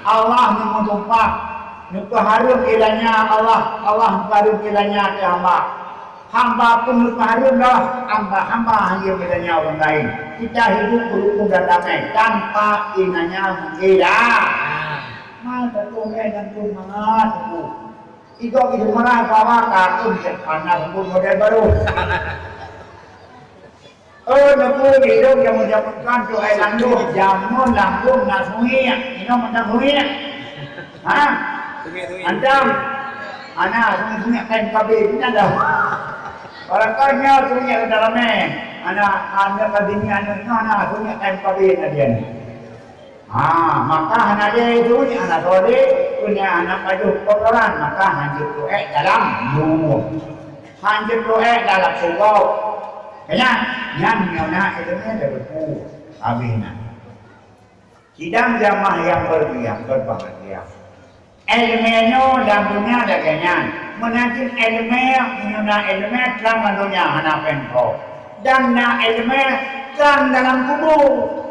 Allah meutumpah. Neupeuhareuem ilanya Allah, Allah neupeuhareuem ilanya keu hamba. Hamba pun neupeuhareuem lom hamba, hamba hana ilanya ureueng laén. Kita hidup berukun dan damai tanpa ilanya mengila. Nah, betul, eh, dan pun mangat, betul. Igo itu marah bahwa takut dia panas pun model baru. Oh, neupeu hidup nyang meujameukan tu ai landum, jameun landum na sungiek, inong mantong sungiek. Ha? Sungiek-sungiek. Mantong. Ana sungiek-sungiek kain kabin, inong dah. Barangkali nyoe sungiek ka ramé. Ana, aneuk ka bini aneuk nyoe, ana sungiek kain kabin tadi. Ha, maka hana lé sungiek, hana soleh, punya anak pajoh kotoran, maka hanjeuet tuek dalam lueng. Hanjeuet tuek dalam sugok. Kanya, nyan nyoe na ilmu dari ku. Habis na. Sidang jamaah yang berbahagia, berbahagia. Ilmu nyoe dalam dunia lagèe nyan. Meunan cit ilmu, nyoe na ilmu trang lam dunia hana pengko. Dan na ilmu trang dalam kubur.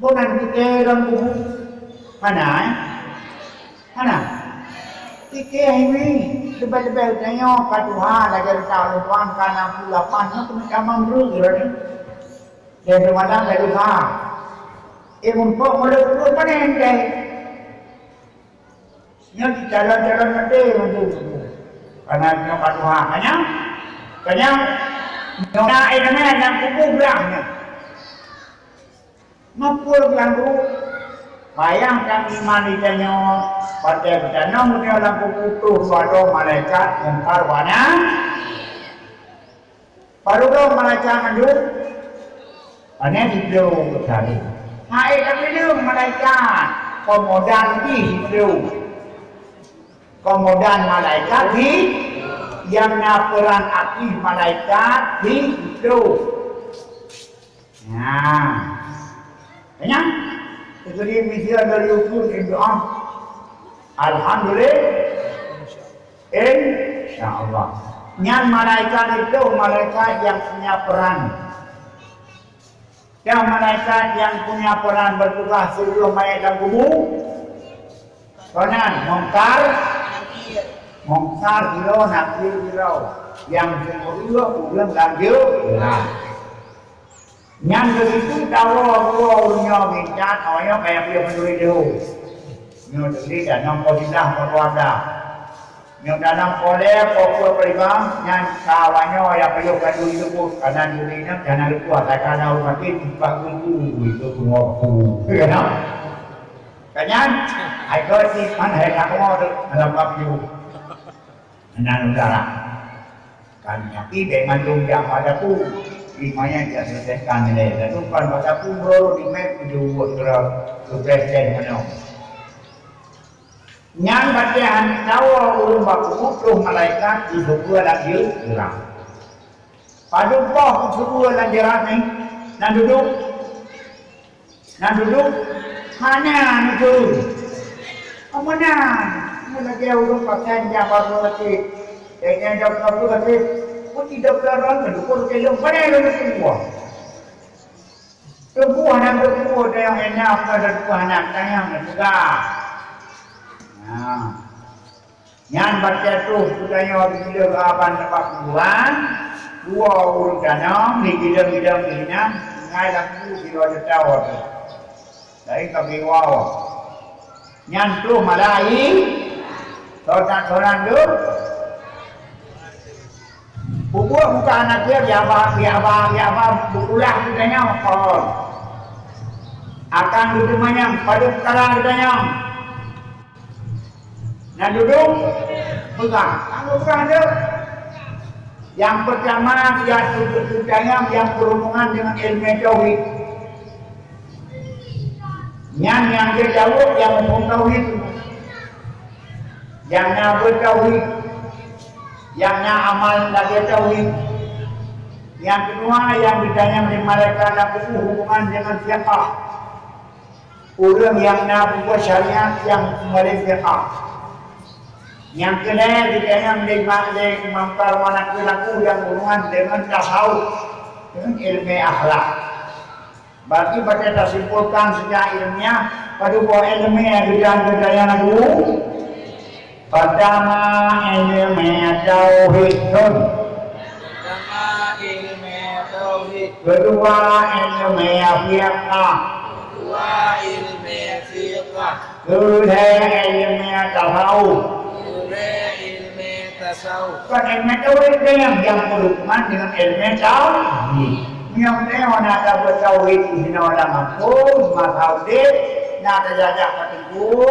Bukan pike lam kubur. Hana, eh? Hana. Pike ini, leubeh-leubeh tanyoe ka tuha lagèe leuka lubang ka enam puluh lapan nyoe keuneuk tamong breueh droe ni. Dan peumalang laju tuha. Eh, mumpok mulut tu panen deh. Nyoe di calon-calon maté mantong. Karena nyoe ka tuha. Kanya? Kanya? Nyoe na ilmu lam kubu blah nyoe. Mapul ganggu. Bayangkan iman di tanyoe, patai tanyoe meunyoe lam kubu tu padong malaikat Mungkar wa Nakir. Padong malaikat mandum, pane dibloe tadi. Hai kami dong malaikat, komodan di dibloe. Komodan malaikat di, nyang na peran aktif malaikat di dibloe. Nah. Kenyang? Jadi misi dari usul doa. Alhamdulillah. Insya Allah. Nyan malaikat itu malaikat yang punya peran. Dan malaikat yang punya peran bertugas sebelum mayat dalam kubur. Konan, Mungkar, Mungkar sidroe, Nakir sidroe. Yang seumeureuh ureueng lam jeulah. Nyan begitu tawoe dua ureueng nyoe meukat, awaknyoe kaya piôh meunuri deuh. Nyoe teuntèe dan nyoe poh sinah poh dua blah. Nyoe tanam polé poh peuet peulimong, nyan ka awaknyoe ya piôh ka dua teupot, kana duri nyan kana leupah, ka kana ureueng sakét, empat ribu, itu semua aku. Ya, nah. Ka nyan, hai gét jih man hai takmoe teuh lam bak ju. Meunan udara. Kan nyapi bèk mandum jak bak dapu. Imanyan jak seulesaikan ilèe. Lalu pan bak dapu meurôh di mèt tujoh ueh keudroe keu presiden meunoe. Nyan batèe han tawoe ureueng bak kubu troh malaikat jipeubuet lam jeurat. Padub boh jipeubuet lam jeurat nyan, nan dudoe. Nan dudoe hana neuturi. Peue meunan? Nyoe lagèe ureueng pasan nyang baru sakét. Lagèe dokto tu sakét. Peuti dokto ron keu dukon keu lôn, pane lôn keuluwa. Tuboh hana teupeue tayong inong, ka teupeue hana tayong teuga. Nah. Nyan batèe troh geutanyoe digileung aban nibak kuburan, dua ureueng tanong, digileung-gileung di sinan, ngai lam kubu sidroe teutoe teuh. Laén ka biwau. Nyan troh malai, soe that soe nyan deuh. Peubuet buka aneuk piep, ya ba, ya ba, ya ba, beukulah geutanyoe kon. Akan geuteumanyong, padub peukara geutanyoe. Nan dudoe peugah, tanggong peugah deuh. Nyang peurtama, ya, sujud geutanyoe nyang beuhubungan deungon ileumèe tauhid. Nyan nyang geujaweueb nyang muphom tauhid. Nyang na beuet tauhid, nyang na amal lagèe tauhid. Nyang keudua, nyang geutanyong lé malaikat lam buku hubungan deungon fiqah. Ureueng nyang na buku syariat nyang meureufiqah. Nyang keulhèe, geutanyong lé ma-, lé Imam Karwan laku-laku nyang hubungan deungon tasawuf, deungon ileumèe akhlak. Berarti, bak tasimpulkan secara ilmiah, padub boh ileumèe geutanyoe, geutanyoe na dua. Peurtama, ileumèe tauhid. Peurtama, ileumèe tauhid. Keudua, ileumèe fiqah. Keudua, ileumèe fiqah. Keulhèe, ileumèe tasawuf. Keulhèe, ileumèe tasawuf. Kon ileumèe tauhid nyang, nyang beuhubungan deungon ileumèe tauhid. Meunyoe na tabeuet tauhid di sinoe lam gampông, masa udép, na tajak-jak bak teungku,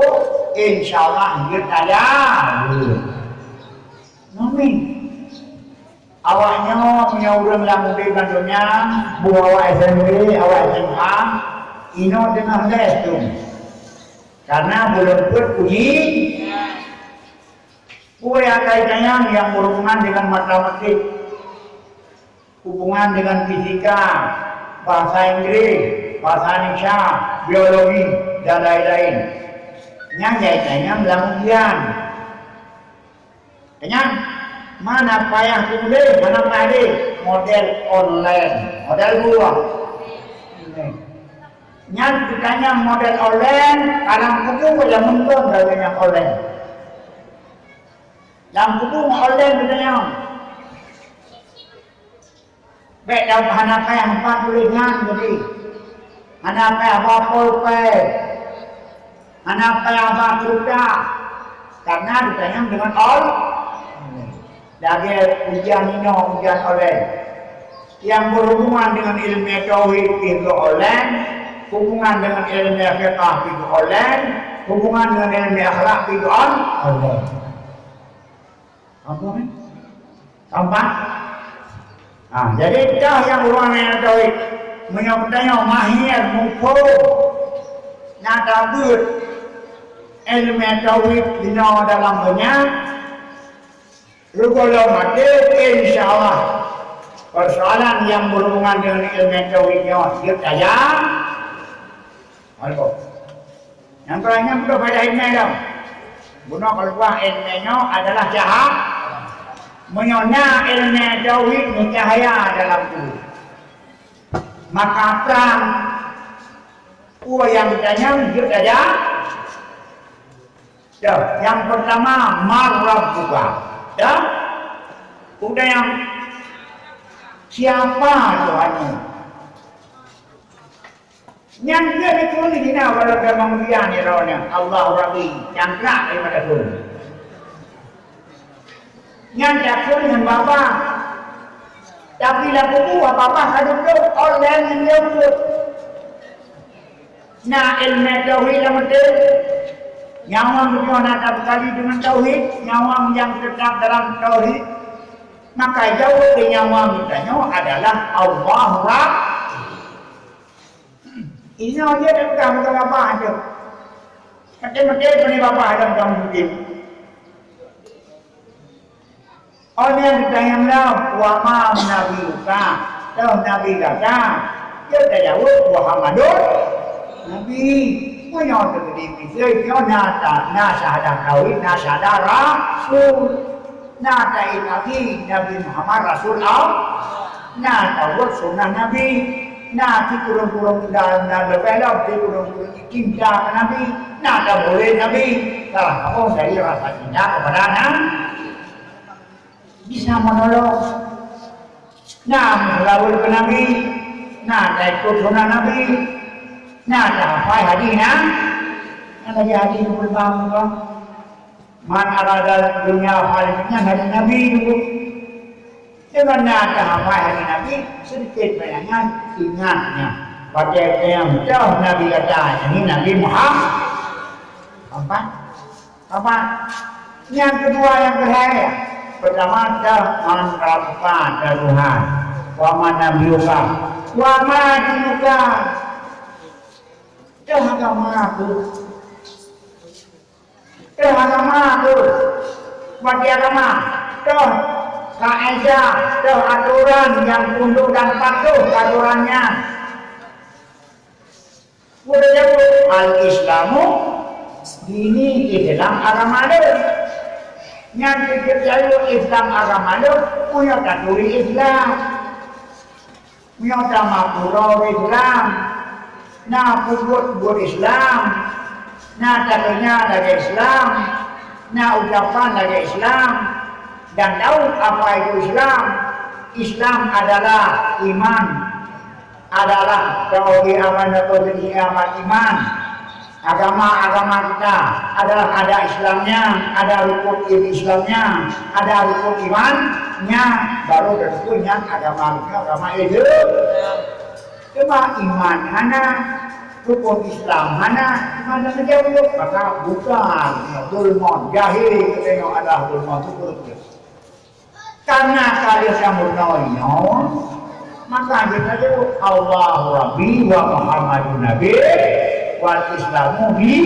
insya Allah jeuet tajak. Amin. Awaknyoe meunyoe ureueng lam udép lam donya, boh awak S M P, awak S M A, inoe teungoh lhèe thôn. Karena belum peuet uji. Peue nyang ka jitanyong nyang beuhubungan deungon matematik, hubungan deungon fisika, bahasa Inggris, bahasa Indonesia, biologi, dan lain-lain. Nyan jitanyong lam ujian. Nyan, hana payah tuléh, hana payah lé, model online, model buah. Nyan geutanyong model online, ka lam kubu ka jameun lôn lagèe nyang online. Lam kubu ngon online geutanyong. Bèk dah hana payah ba tuléh nyan, jadi hana payah ba pulpen, hana payah ba kertas, karena geutanyong deungon online. Lagèe ujian inoe, ujian online. Nyang beuhubungan deungon ileumèe tauhid pih geuh online, hubungan deungon ileumèe fiqah pih geuh online, hubungan deungon ileumèe akhlak pih geuh on-, online. Paham, kan? Paham, kan? Ha, jadi, dah nyang ureueng nyang tauhid, meunyoe geutanyoe mahir muphom, na tabeuet ileumèe tauhid inoe dalam donya, rugoe lom maté, insya Allah, persoalan nyang beuhubungan deungon ileumèe tauhid nyoe jeuet tajak. Assalamualaikum. Nyang keu laén nyan beudôh faedah ileumèe lom. Bunoe keuluwa ileumèe nyoe adalah syaha-, meunyoe na ileumèe tauhid meucahya dalam kubu, maka prang peue nyang geutanyong jeuet tajak. Dah, nyang peurtama, "Man rabbuka?" Dah? Udeb nyang, "Siapa Tuhanmu?" Nyan dia ditulis di na, walau dalam ujian ni, roh nyan, "Allahu Rabbi," cangkrak daripada tu. Nyan takheun ngon babah. Tapi lam kubu babah ka dudoe, online ngon dia buet. Na ilmu tauhid lam até. Nyawöng geutanyoe na tabeukali deungon tauhid, nyawöng nyang teutap dalam tauhid. Maka jaweueb di nyawöng geutanyoe adalah Allahu Rabb. Inoe jeuet tapeugah babah teuh. Maté-maté peunoh babah lam kamoe udeb. Oh nyang geutanyong lom, "Wa ma nabiyyuka?" Toh nabi gata? Jeuet tajaweueb, "Muhammadun nabi." Meunyoe teukeudi miseue nyoe na ta-, na syahadah tauhid, na syahadah rasul. Na taikati Nabi Muhammad rasul Allah. Na tawöt sunnah Nabi. Na sikureueng-kureueng dan, dan leubeh lom sikureueng-kureueng cinta keu Nabi. Na tamulod Nabi. Salah satu dari rasa cinta kepada Nabi. Bisa menolong. Na meuseulaweuet keu Nabi, na taikot sunnah Nabi, na tahafai hadis na, na lagèe hadis Nabi Muhammad, "Man arada dunya fal nyan hadis Nabi tu." Deungon na tahafai hadis Nabi, seudikit banyak nyan ingat nyan. Watèe teunyam toh Nabi gata, yakni Nabi Muhammad. Nampak? Apa? Nyang keudua, nyang keuhai. Peurtama, dah man rabbuka, dah Tuhan. Wa man nabiyyuka. Wa ma dinuka. Dah agama aku. Dah agama aku. Bagi agama. Dah kaidah, dah aturan nyang tunduk dan patuh keu aturan nyan. Udah jaweueb, "Al-Islamu dini, Islam agama lôn." Nyan jeuet jaweueb, "Islam agama lôn," meunyoe taturi Islam. Meunyoe tameupuroe Islam, na peubuet-buet Islam, na takeunyan lagèe Islam, na ucapan lagèe Islam, dan tahu apa itu Islam. Islam adalah iman. Adalah tauhid, aman, tauhid, aman, iman. Agama-agama kita adalah ada Islamnya, ada rukun Islamnya, ada rukun imannya, baru tentunya agama kita agama Islam. Cuma iman hana, rukun Islam hana, iman hana jaweueb, maka bukan zulmon, jahil, katanya adalah zulmon, itu betul. Karena kalian nyang bunoe nyoe, maka jeuet tajaweueb, "Allahu Rabbi wa Muhammadun Nabi wal Islamu di."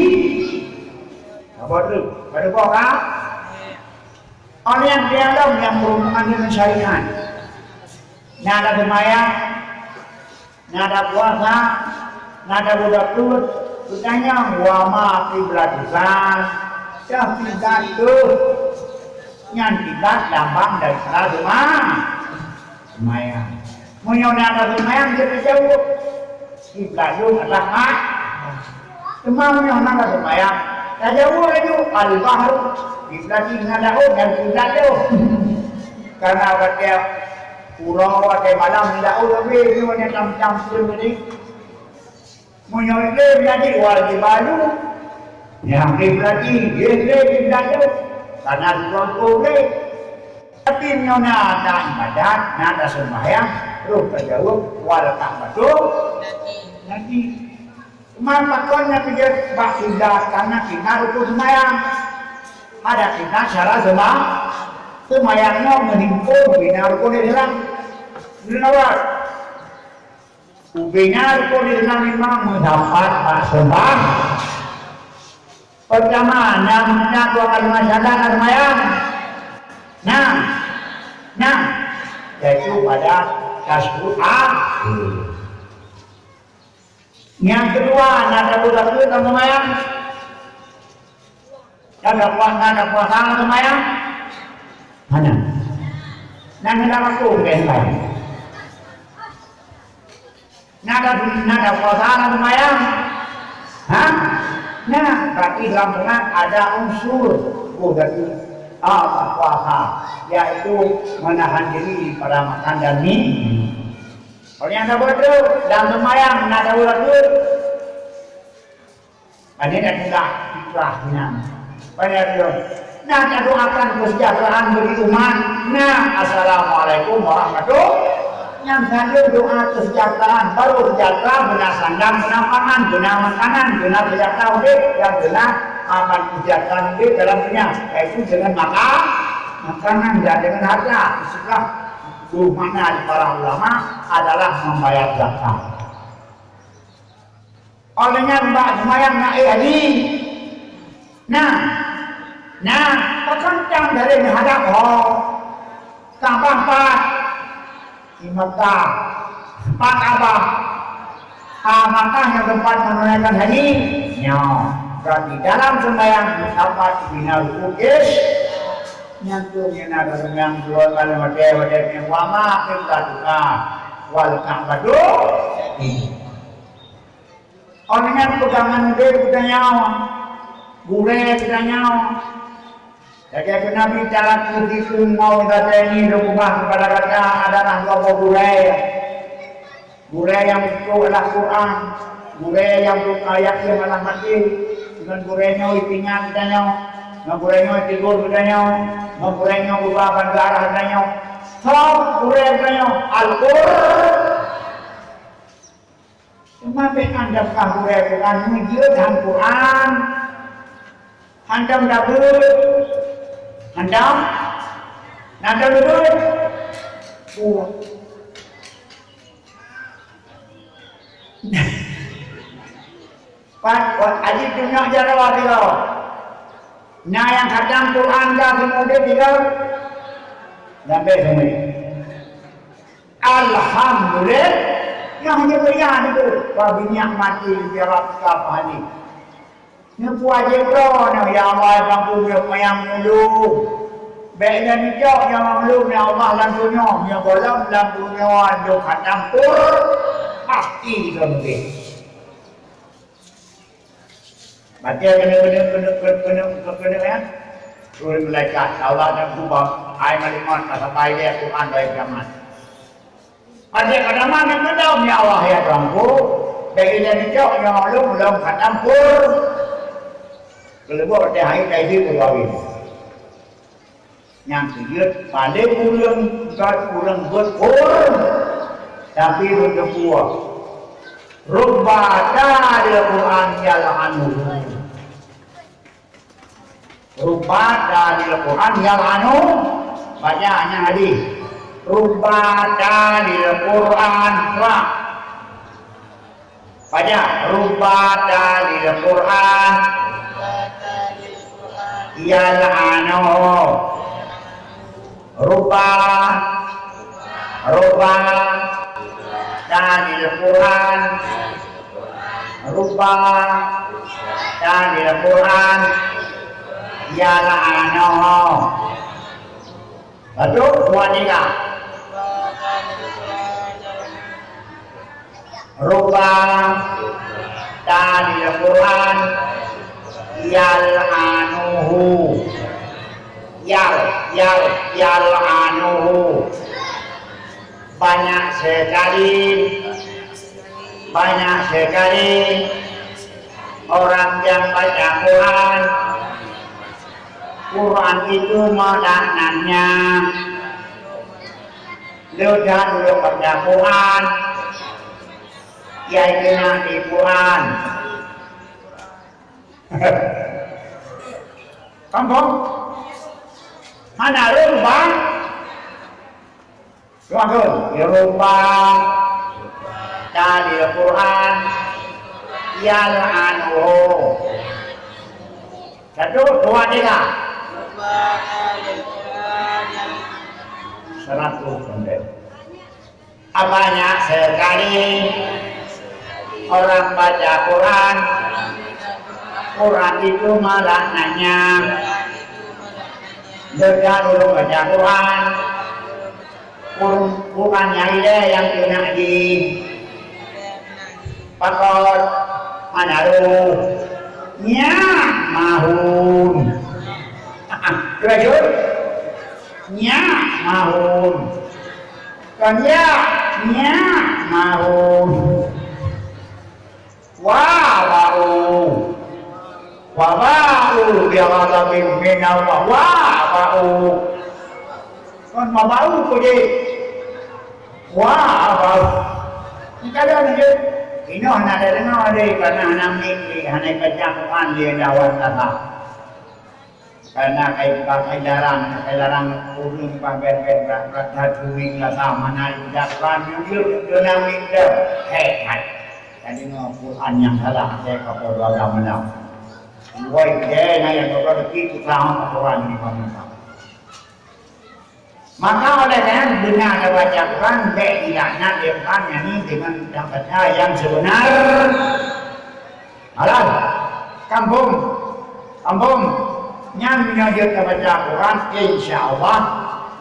Apa tu? Pada kau kan? Orang yang dialog yang berhubungan dengan syariat. Nah, ada semayang, na tapuasa, na tabeudôh, geutanyong, "Wa ma qiblatuka?" Dah kiblat teuh. Nyan kiblat lambang daripada seuma-, seumayang. Meunyoe na taseumayang, jeuet tajaweueb, "Kiblat lôn adalah Ka'bah." Teuma meunyoe na taseumayang, tajaweueb laju, "Al-bahru." Kiblat jih na laôt, nyan kiblat lôn. Karena watèe uroe, watèe malam, laôt leubeh nyoe nyang tam-tam teuh tadi. Meunyoe lé meunajih wal jibalu, nyang lé meunajih, lé lé jibalu, kana dua puluh lé. Tapi meunyoe na, na ibadat, na taseumbahyang, roh tajaweueb, wal Ka'batu, nanti. Cuma pakon na keujeuet bak kiblat, karena kiblat rukun seumbahyang. Ada kiblat syarat seumba-, seumbahyang nyoe meuhimpun bina rukun Islam. Beuna awak. Ubena rukun Islam limong meusapat bak seumbah. Peurtama, na meunan dua kalimat syahadat na seumayang. Nah, nah, yaitu pada tasyahud akhir. Nyang keudua, na tabeudôh na seumayang. Ka tapuasa, ka tapuasa na seumayang? Hana. Na, na tapuasa na seumayang? Na ta-, na tapuasa na seumayang? Ha? Na, berarti dalam Quran ada unsur, oh, dari, ah, puasa, yaitu menahan diri pada makan dan minum. Kalau nyang tabeudôh, dalam seumayang na tabeudôh. Pane dak teulah fitrah nyan. Pane dak teulah. Nah, tadoakan kesejahteraan bagi umat. Nah, assalamualaikum warahmatullahi. Nyang selalu doa kesejahteraan, baru sejahtera beuna sandang, beuna pangan, beuna makanan, beuna sejahtera udép, dan beuna aman kesejahteraan udép dalam dunia, yaitu dengan maka, makanan dan dengan harta. Itulah makna di para ulama adalah membayar zakat. Óh lheueh nyan bak seumayang na éh haji. Nah, nah, pakon tam dalé neuhadab ho? Ka'bah pat? Di Makkah. Pat Ka'bah? Ah, Makkah nyang teumpat meununaikan haji. Nyoe, berarti dalam seumayang meusapat bina rukun is-, nyan tu nyang na seumayang dua kali watèe, watèe nyang wa ma qiblatukal Ka'bah tu. Óh lheueh nyan peugangan udép geutanyoe, gurèe geutanyoe. Lagèe kheun Nabi, "Taraktu fikum mau'izataini, lôn peugah keupada gata adalah dua boh gurèe. Gurèe nyang beutôi adalah Quran, gurèe nyang buka yakin adalah maté." Ngon gurèe nyoe ipeuingat geutanyoe, ngon gurèe nyoe itegur geutanyoe, ngon gurèe nyoe geuba ban geuarah geutanyoe. Soe gurèe geutanyoe? Al-Qur-, Teuma bèk hantom kah gurèe Quran, meujeuet han Quran. Hantom tabeuet. Hantom? Hantom tabeuet? Buet. Pat, pat, aji tunyok jaroe tiga. Na nyang khatam Quran ka simuleue tiga. Sampai seumai. Alhamdulillah, nyang hana payah nibak, "Fa bi ni'mati rabbika fahaddits." Neupuji droeneuh, "Ya Allah, Tuhanku, meunyoe payah meulôn, bèk neucok nyang meulôn, ya Allah, lam donya, meunyoe gohlom lam donya, lôn khatam Qur-, pasti lôn deh." Watèe keuneuk, keuneuk, keuneuk, keuneuk, keuneuk, keuneuk, ya. Turun malaikat, Allah dan kubah, hai malaikat, ka sapai lé Quran dari kiamat. Watèe ka tamat, nyan keudong, "Ya Allah, ya Tuhanku, bagi lôn cok nyoe lôn, lôn khatam Qur." Keuleubok watèe hai ka jeuet keu kawin. Nyang keujeuet, paleng ureueng, kon ureueng beuet Qur, tapi beuet teupeue. Rubba talil Qur'an yal'anuhu. Rubba talil Qur'an yal'anuhu. Baca nyan hadis. Rubba talil Qur'an. Ba. Paja, rubba talil Qur'an yal'anuhu. Rubba, rubba talil Qur'an, rubba talil Qur'an yal'anuhu. Beutôi, dua tiga. Rubba talil Qur'an yal'anuhu. Yal, yal, yal'anuhu. Banyak sekali, banyak sekali orang yang baca Quran, Quran itu melaknatnya. Leuh that ulôn baca Quran, yai keuneuk di Quran. Paham, Bang? Hana rubba. Doa kön, ya rubba talil Qur'an yal'anuhu. Satu, dua, tiga. Seratus peunteng. Banyak sekali orang baca Quran, Quran itu melaknatnya. Deungon ureueng baca Quran, Qur-, Quran nyang ilée nyang keuneuk di pakon, hana roh. Nyak mahun. Ah, ah, terus. Nyak mahun. Kon ya, nyak mahun. Wa ba'u. Wa ba'u bi ghadabin minallah. Wa ba'u. Kon ma ba'u keu jih. Wah, bau. Ni kada ni je. Inoe hana tadeungoe lé, karena hana mik lé, hana baca Quran lé lawan kata. Karena kai pakai larang, kai larang ureueng pakai brat-brat that kuning lah sama na baca Quran jujur, kena mik dah. Hei, hai. Tadeungoe Quran nyang salah, saya kata dua belas malam. Woi, dia na yang kata rezeki tu sama Quran ni bangun. Maka oleh karena beuna tabaca Quran, bèk dilaknat lé Tuhan, yakni dengan tabaca yang sebenar. Alah, kampung, kampung, nyan meunyoe jeuet tabaca Quran, insya Allah,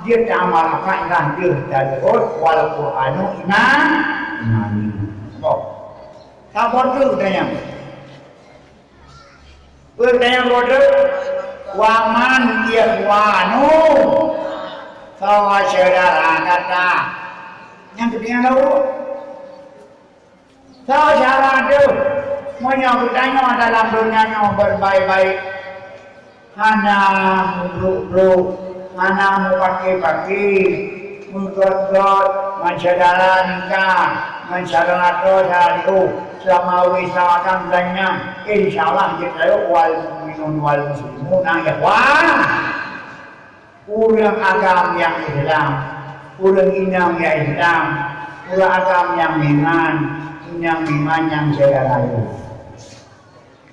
jeuet taamal apa ilah deuh taleuôt, wal Quranu imam, imami. Boh. Saboh teuk tanyong. Peue tanyong bodoh? Wa man ikhwanu? Soe syedara gata? Nyang keudeh nyang laôt. Soe syedara teuh? Meunyoe geutanyoe dalam donya nyoe berbaik-baik, hana mubrok-brok, hana mupaki-paki, meugöt-göt, ngon syedara nikah, ngon syedara toh syedara jiôh, seulama ureueng Islam agam dan nyan, insya Allah jeuet rayeuk wal mukminun wal muslimuna ikhwan. Ureueng agam nyang Islam, ureueng inong nyang Islam, ureueng agam nyang iman, inong iman nyang syedara rayeuk.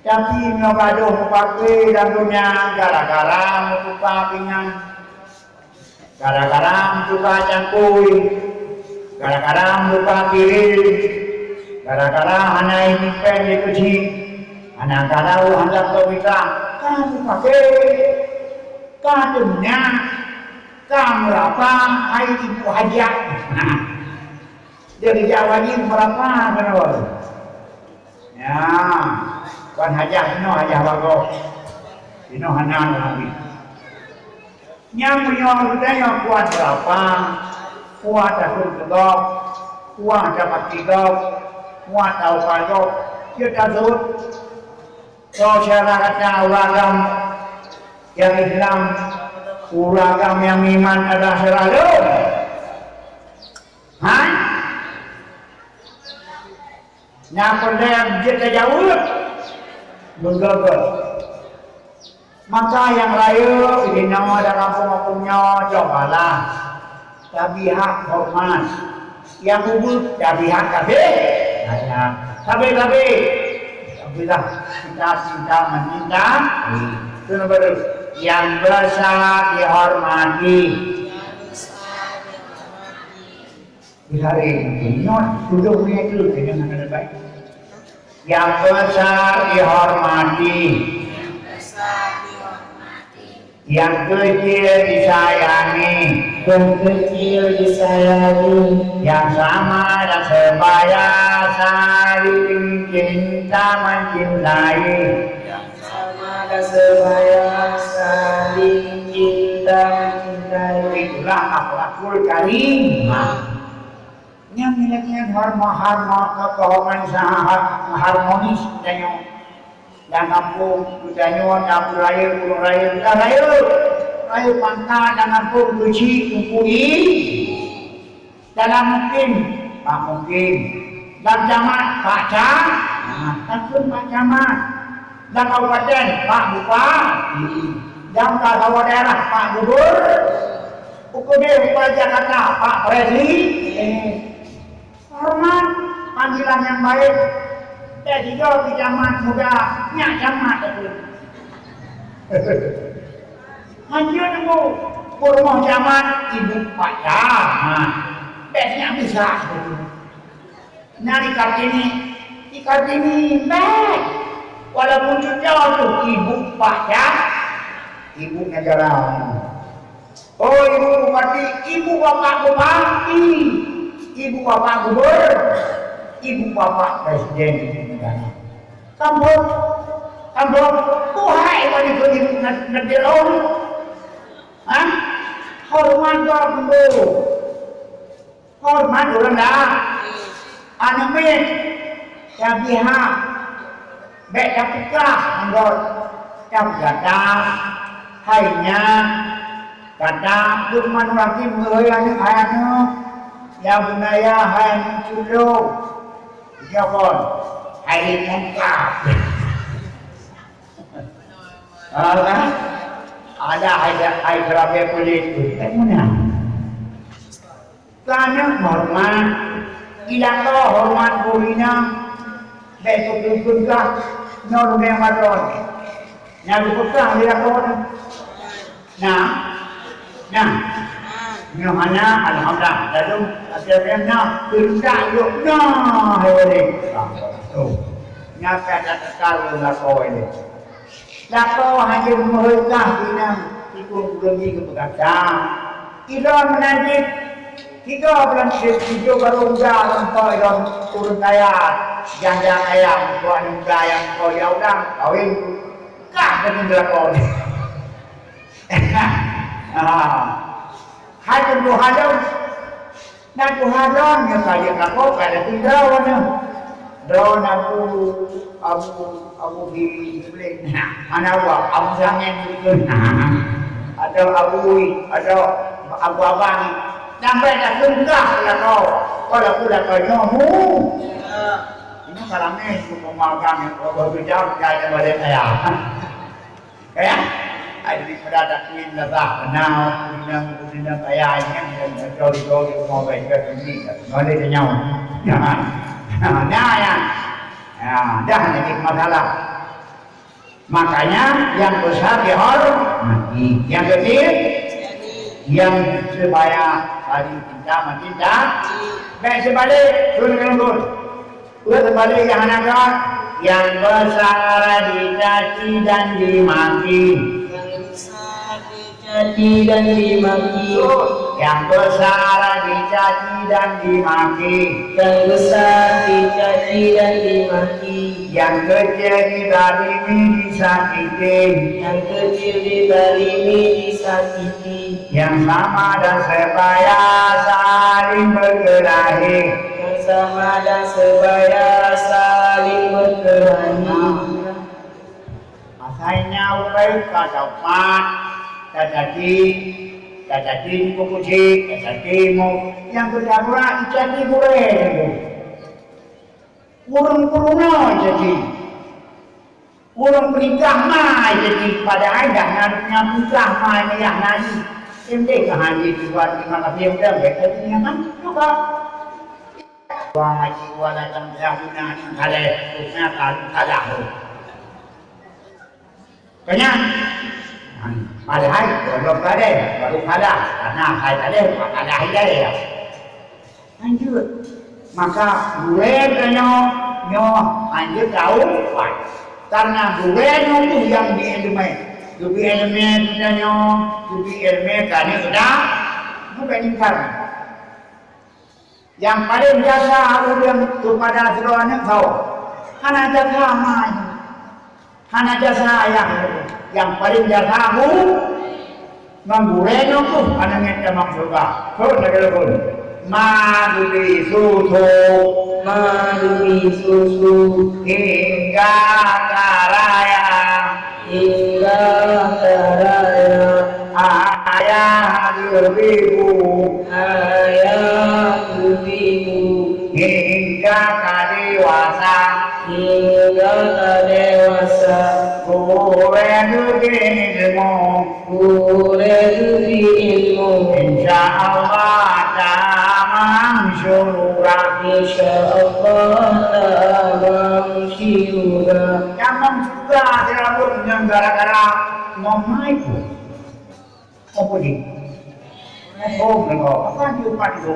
Tapi meunyoe gadôh mupaki lam donya gara-gara meutuka pingan, gara-gara meutuka cangkôi, gara-gara meutuka piring, gara-gara hana ijipen lé keuchik, hana gadôh hantom teubiet, ka mupaki, ka teumeunak, ka meurapa hai ibu hajat. Jadi jak wajéb meurapa keunoe. Ya, kon hajat inoe hajat bagoe. Inoe hana lagi. Nyang meunyoe geutanyoe kuat beurapa, kuat takheun keu gob, kuat tapaki gob, kuat taupat gob, jeuet taseuôt. Soe syedara gata ureueng agam nyang Islam, ureueng agam nyang iman adalah syedara lôn? Hai? Nyang peureulèe jeuet tajaweueb, meugöt-göt. Maka nyang rayeuk, jinoe dalam kampung-kampung nyoe, cobalah tabi hak horeumat. Nyang ubeut tabi hak kabéh. Nah, ya. Sabe-sabe. Alhamdulillah, kita cinta meminta. Itu nomor dua. Yang besar dihormati. Misalnya, ingat, tujuh menit dulu, saya jangan ada baik. Yang besar dihormati. Yang kecil disayangi. Yang kecil disayangi. Yang sama dan sebaya saling cinta mencintai. Sama dan sebaya saling cinta mencintai. Itulah akhlakul karimah. Nyang nilai-nilai hormat-hormat, keuhormatan sangat harmonis tanyoe. Lam kampung, geutanyoe, lam rayeuk, ureueng rayeuk, bukan rayeuk. Rayeuk pangkat lam kampung, keuchik, teungku i. Dalam mukim, Pak Mukim. Lam camat, Pak Camat. Takheun Pak Camat. Lam kabupaten, Pak Bupati. Lam kepala daerah, Pak Gubernur. Ukeudeh Bupati Jakarta, Pak Presiden. Hormat, panggilan nyang baik. Bèk sidroe pih camat muda, nyak camat takheun. Hanjeuet teungku, peurumoh camat, ibu Pak Camat. Bèk nyak bisa takheun. Na di Kartini, di Kartini bèk. Walaupun cucoe teuh ibu Pak Camat, ibu negara. Oh, ibu bupati, ibu bapak bupati, ibu bapak gubernur, ibu bapak presiden negara. Kampung, kampung, buhai bagi ibu negara. Hah? Hormat gobnyan. Hormat ureueng dah. Aneuk miet, tabi hak. Bèk tapeugah anggôt. Tapeugah hai nyan. Kata Lukmanul Hakim, "Hei aneuk, hai aneuk, Ya bunayya, hai aneuk cucu lôn. Jaweueb, hai lé mungkar. Alah, ada hai, hai keurabe peulét tu, tak guna. Keu aneuk horeumat, ilakoe horeumat gurina, bèk teupeue-peue kah, nyoe leubeh mantong. Nyang geupeugah lé lakoe nyoe. Nah, nah. Nyoe hana, alhamdulillah. Lalu, akhirnya nah, keuredak yôh nah, hai ulèe. Tuh. Nyang ka teuka lé lakoe nyoe. Lakoe hana meuheueh kah inong, ikôt ulôn jih geupeugah, "Kah, ilôn meunan cit tiga bulan, si-, sijuek barô muda, lam po ilôn ureueng kaya, janda kaya, muda nyang muda nyang po ya ulang kawin." Kah keuneuk geulakon. Ah. Hai teungku halom. Dan Tuhan lôn nyang ka jeuet lakoe ka lheueh tinggai nyoe. Droeneuh Abu, Abu, Abu di Iblih. Nah, hana Abu, Abu Sangén di Iblih. Atau Abu, atau Abu Abang. Sampai dah seungkah lakoe. Kalau aku lakoe nyoe, hu. Ini karamé, pemagang yang bekerja, jangan balik saya. Kaya? Ai, daripada takuin dah sah, beuna, beuna, beuna kaya, ingat, dan betul-betul di rumah baik, baik, ini, tak boleh kenyang. Nah, nah, ya. Ya, dah jadi masalah. Makanya, yang besar dihormati, yang kecil, yang sebaya saling cinta mencinta. Baik sebalik, turun ke lembut. Udah terbalik nyang hana göt, nyang besar dicaci dan dimaki. Nyang besar dicaci dan dimaki. Nyang besar dicaci dan dimaki. Nyang besar dicaci dan dimaki. Nyang kecil dizalimi disakiti. Nyang kecil dizalimi disakiti. Nyang sama dan sebaya saling berkelahi. Nyang sama dan sebaya saling berkelahi. Asai nyan ukai ka dapat, ka jadi, ka jadi kukuci, ka jadi mu. Nyang keudarurat jadi gurèe. Ureueng peurunoe jadi. Ureueng peurintah ma jadi, padahai dah na nyang peurintah ma nyang na jih. Tem deh ka han jituan, terima kasih udah, baik tadi nyan kan juga. Wah, haji wala tam dah guna ni, kalai, guna kan salah tu. Kenyang. Padahai, belum kalai, baru kalah. Karena hai kalai, bukan kalah ilai ya. Lanjut. Maka gurèe tanyoe nyoe hanjeuet taufan. Karena gurèe nyoe tu nyang di ileumèe. Geubri ileumèe tanyoe, geubri ileumèe ka ni udah, bukan ingkar. Nyang paleng jasa ureueng keupada sidroe aneuk sawoe. Hana jasa ma nyoe. Hana jasa ayah, nyang paleng jasa hu, ngon gurèe nyoe keuh aneuk miet tamong syeuruga. Sot lagèe lôn. Ma geubri susu. Ma geubri susu. Hingga ka raya. Hingga ka raya. Ayah geubri bu. Ayah geubri bu. Hingga ka dewasa. Hingga ka dewasa. Gurèe geubri ilmu. Gurèe geubri ilmu. Insya Allah tamong syeuruga. Insya Allah tamong syeuruga. Tamong syeuruga, ya, nyan gara-gara ngon ma ikôt. Apa dia? Oh, apa dia, apa dia?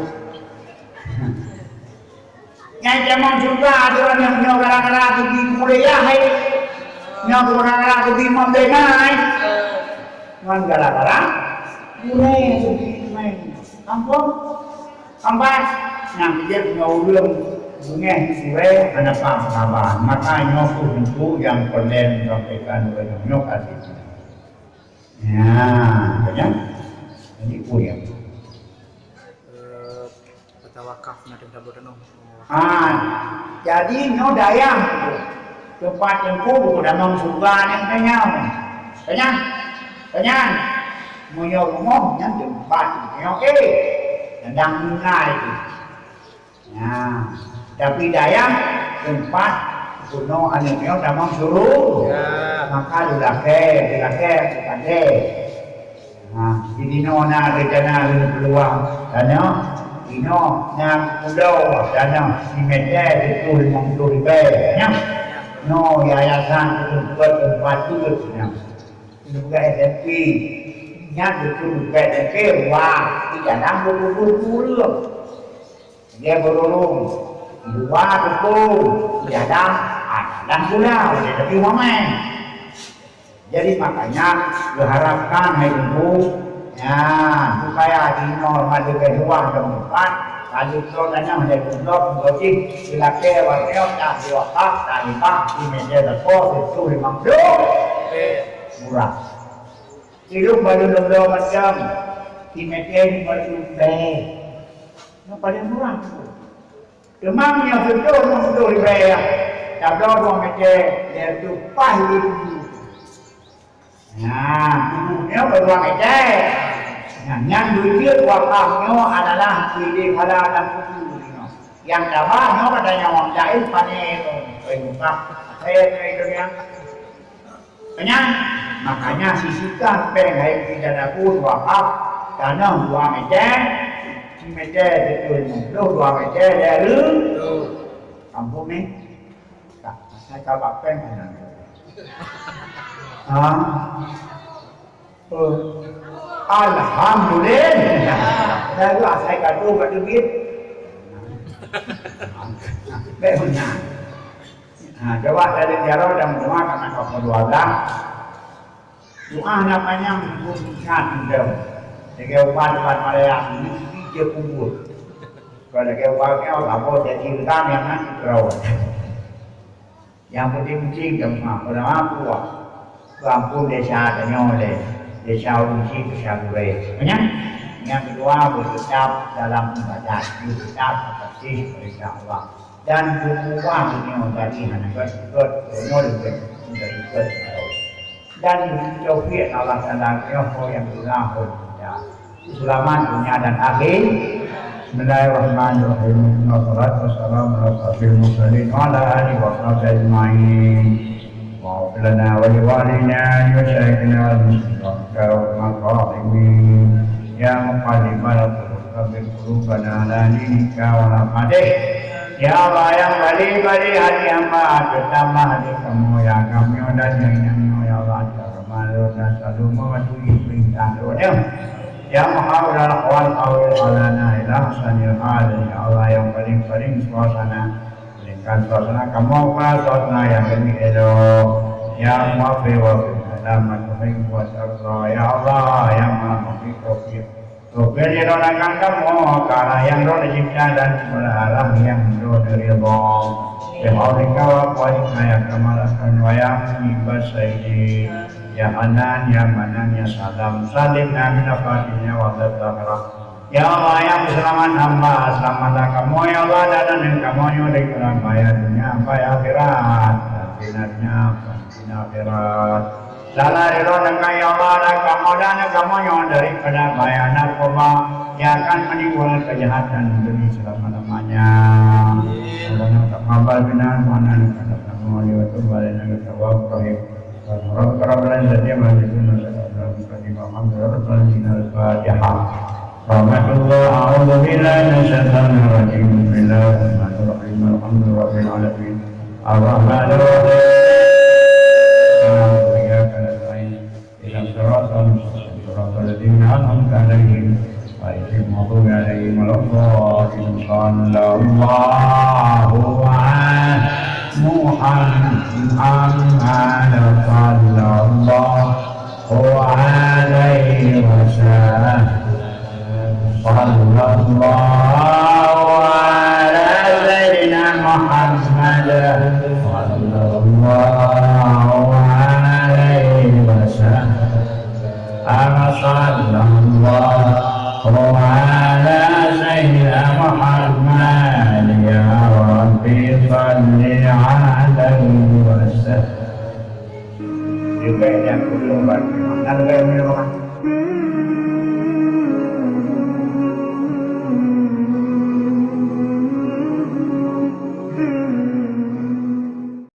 Nyang tamong syeuruga droeneuh nyoe gara-gara geubri kuliah, hai. Nyoe gara-gara geubri meuntri, hai. Ngon gara-gara gurèe geubri ilmu. Ampôn. Sampai nyang jeuet ngon ureueng beungèh gurèe hana paham saban. Maka nyoe keuh teungku nyang peureulèe sampaikan lé nyoe ka. Ya, banyak. Jadi, oh ya. Eh, kata wakaf na teutabot tanoh. Ah, jadi nyoe dayah tu. Teumpat teungku buku damong syeuruga nyan tanyong. Tanyong. Tanyong. Meunyoe rumoh nyan teumpat nyoe, eh, nandang mulai tu. Nah, tapi dayah teumpat bunoe aneuk nyoe tamong syuruga. Ya. Maka dilakée, dilakée, dilakée. Nah, di sinoe na rencana lôn peuluang tanoh. Inoe na pulo tanoh simètè sireutôh limong plôh ribèe. Nyoe, nyoe yayasan keu teumpat, teumpat teuk nyoe. Keu buka S M P. Nyan keu buka S M P, wah, di dalam dua puluh ureueng. Dia berurung dua tepung di dalam, ah, dalam gula, dia tapi ramai. Jadi makanya diharapkan hai ibu, ya, supaya di norma lebih luar dan empat kali kau tanya menjadi blok menjadi dilakée warna tak diwakaf tak libah di meja depan itu lima puluh murah. Ilung baru lom macam di meja lima puluh. Yang paling murah tu. Teuma meunyoe sireutôh limong plôh ribèe, tabloe dua mètè, lhèe reutôh paih lé tujoh. Nah, tujoh nyoe keu dua mètè. Nah, nyan beujeuet wakaf nyoe adalah bri lé phala dan tujoh nyoe. Nyang tabah nyoe pada nyawöng jahil pané nyoe, keu mukah, asai keu donya. Nyan, makanya sisihkan péng hai pih dan aku wakaf, tanoh dua mètè, simètè sireutôh limong plôh, dua mètè lhèe reutôh. Kampung ni, tak, asai ka bak péng kan. Ha? Oh. Alhamdulillah. Lalu asai ka tu, ka tu duit. Bèk meunan. Ha, coba dari jaroe dan doa karena kau dua belas. Doa na panyang pun singkat macam. Lagèe ubat-ubat malaikat ini, ini dia kubur. Kalau lagèe ubat ni, apa jadi rekam yang nak dikerawat. Yang penting-penting gampang. Pertama, kuat. Gampang desa tanya oleh. Desa ureueng chik, desa gurèe. Banyak. Yang kedua, bertetap dalam ibadat. Bertetap bersih perintah Allah. Dan berubah dunia tadi hana gèt-gèt, dunia lebih menjadi gèt. Dan diberi taufik Allah Taala, nyoe ho nyang guna ho kita. Selamat dunia dan akhir. Bismillahirrahmanirrahim. Wassalatu wassalamu ala asyrafil mursalin wa ala alihi wa sahbihi ajmain. Wa lana wa liwalidina wa syaikhina al-muslimin wa maqamin. Ya muqallibal qulub, tsabbit qulubana ala dinika wa ala hadi. Ya Allah, nyang bali-bali hati hamba, teutamah hati kamoe, ya kamoe dan nyang inong nyoe, ya Allah, ya Rahman, ya Rahim, selalu mematuhi perintah Tuhan. Ya Muhawwilal ahwal, hawwil halana ila ahsanil hal. Ya Allah, nyang paling-paling suasana, palingkan suasana kamoe, suasana nyang leubeh elok. Ya Muwaffiq wa fi ma tuhibbu wa tarda. Ya Allah, nyang Maha Memberi taufik. Toh bri lé droe nanggroe kamoe, keu arah nyang droe neucebta dan keu arah nyang droe neuridha. Bihaulika wa quwwatika ya kamal akram wa ya mujibas saili. Ya Hanan, ya Manan, ya Salam. Salimna min afatil dunya wa azabil akhirah. Ya Allah, nyang peuseulamat hamba, seulamatlah kamoe, ya Allah, dan aneuk kamoe nyoe daripada bahaya dunia, bahaya akhirat. Akhirnya, Di akhirat. Salah ridha deungon ya Allah dan kamoe dan kamoe nyoe daripada bahaya narkoba yang akan menimbulkan kejahatan dunia selama-lamanya. Rabbana taqabbal minna innaka antas samiul alim wa tub alaina innaka tawwabur rahim. Subhana rabbika rabbil izzati amma yasifun wa salamun alal mursalin walhamdulillahi rabbil alamin. Al-Fatihah. Rahmatullah, a'udzubillahi minasyaitonir rajim. Bismillahirrahmanirrahim. Alhamdulillahi rabbil alamin. Ar-Rahmanir Rahim. Iyyaka nasta'in. Ihdinas siratal mustaqim. Siratal ladzina an'amta 'alaihim, ghairil maghdubi 'alaihim waladdallin. Sallallahu 'ala Muhammad. Sallallahu 'alaihi wasallam. Sallallahu 'ala sayyidina Muhammad. Sallallahu 'alaihi wasallam. Sallallahu 'ala sayyidina Muhammad. Ya Rabbi, salli 'alaihi wasallam. Juga yang belum bagi makan,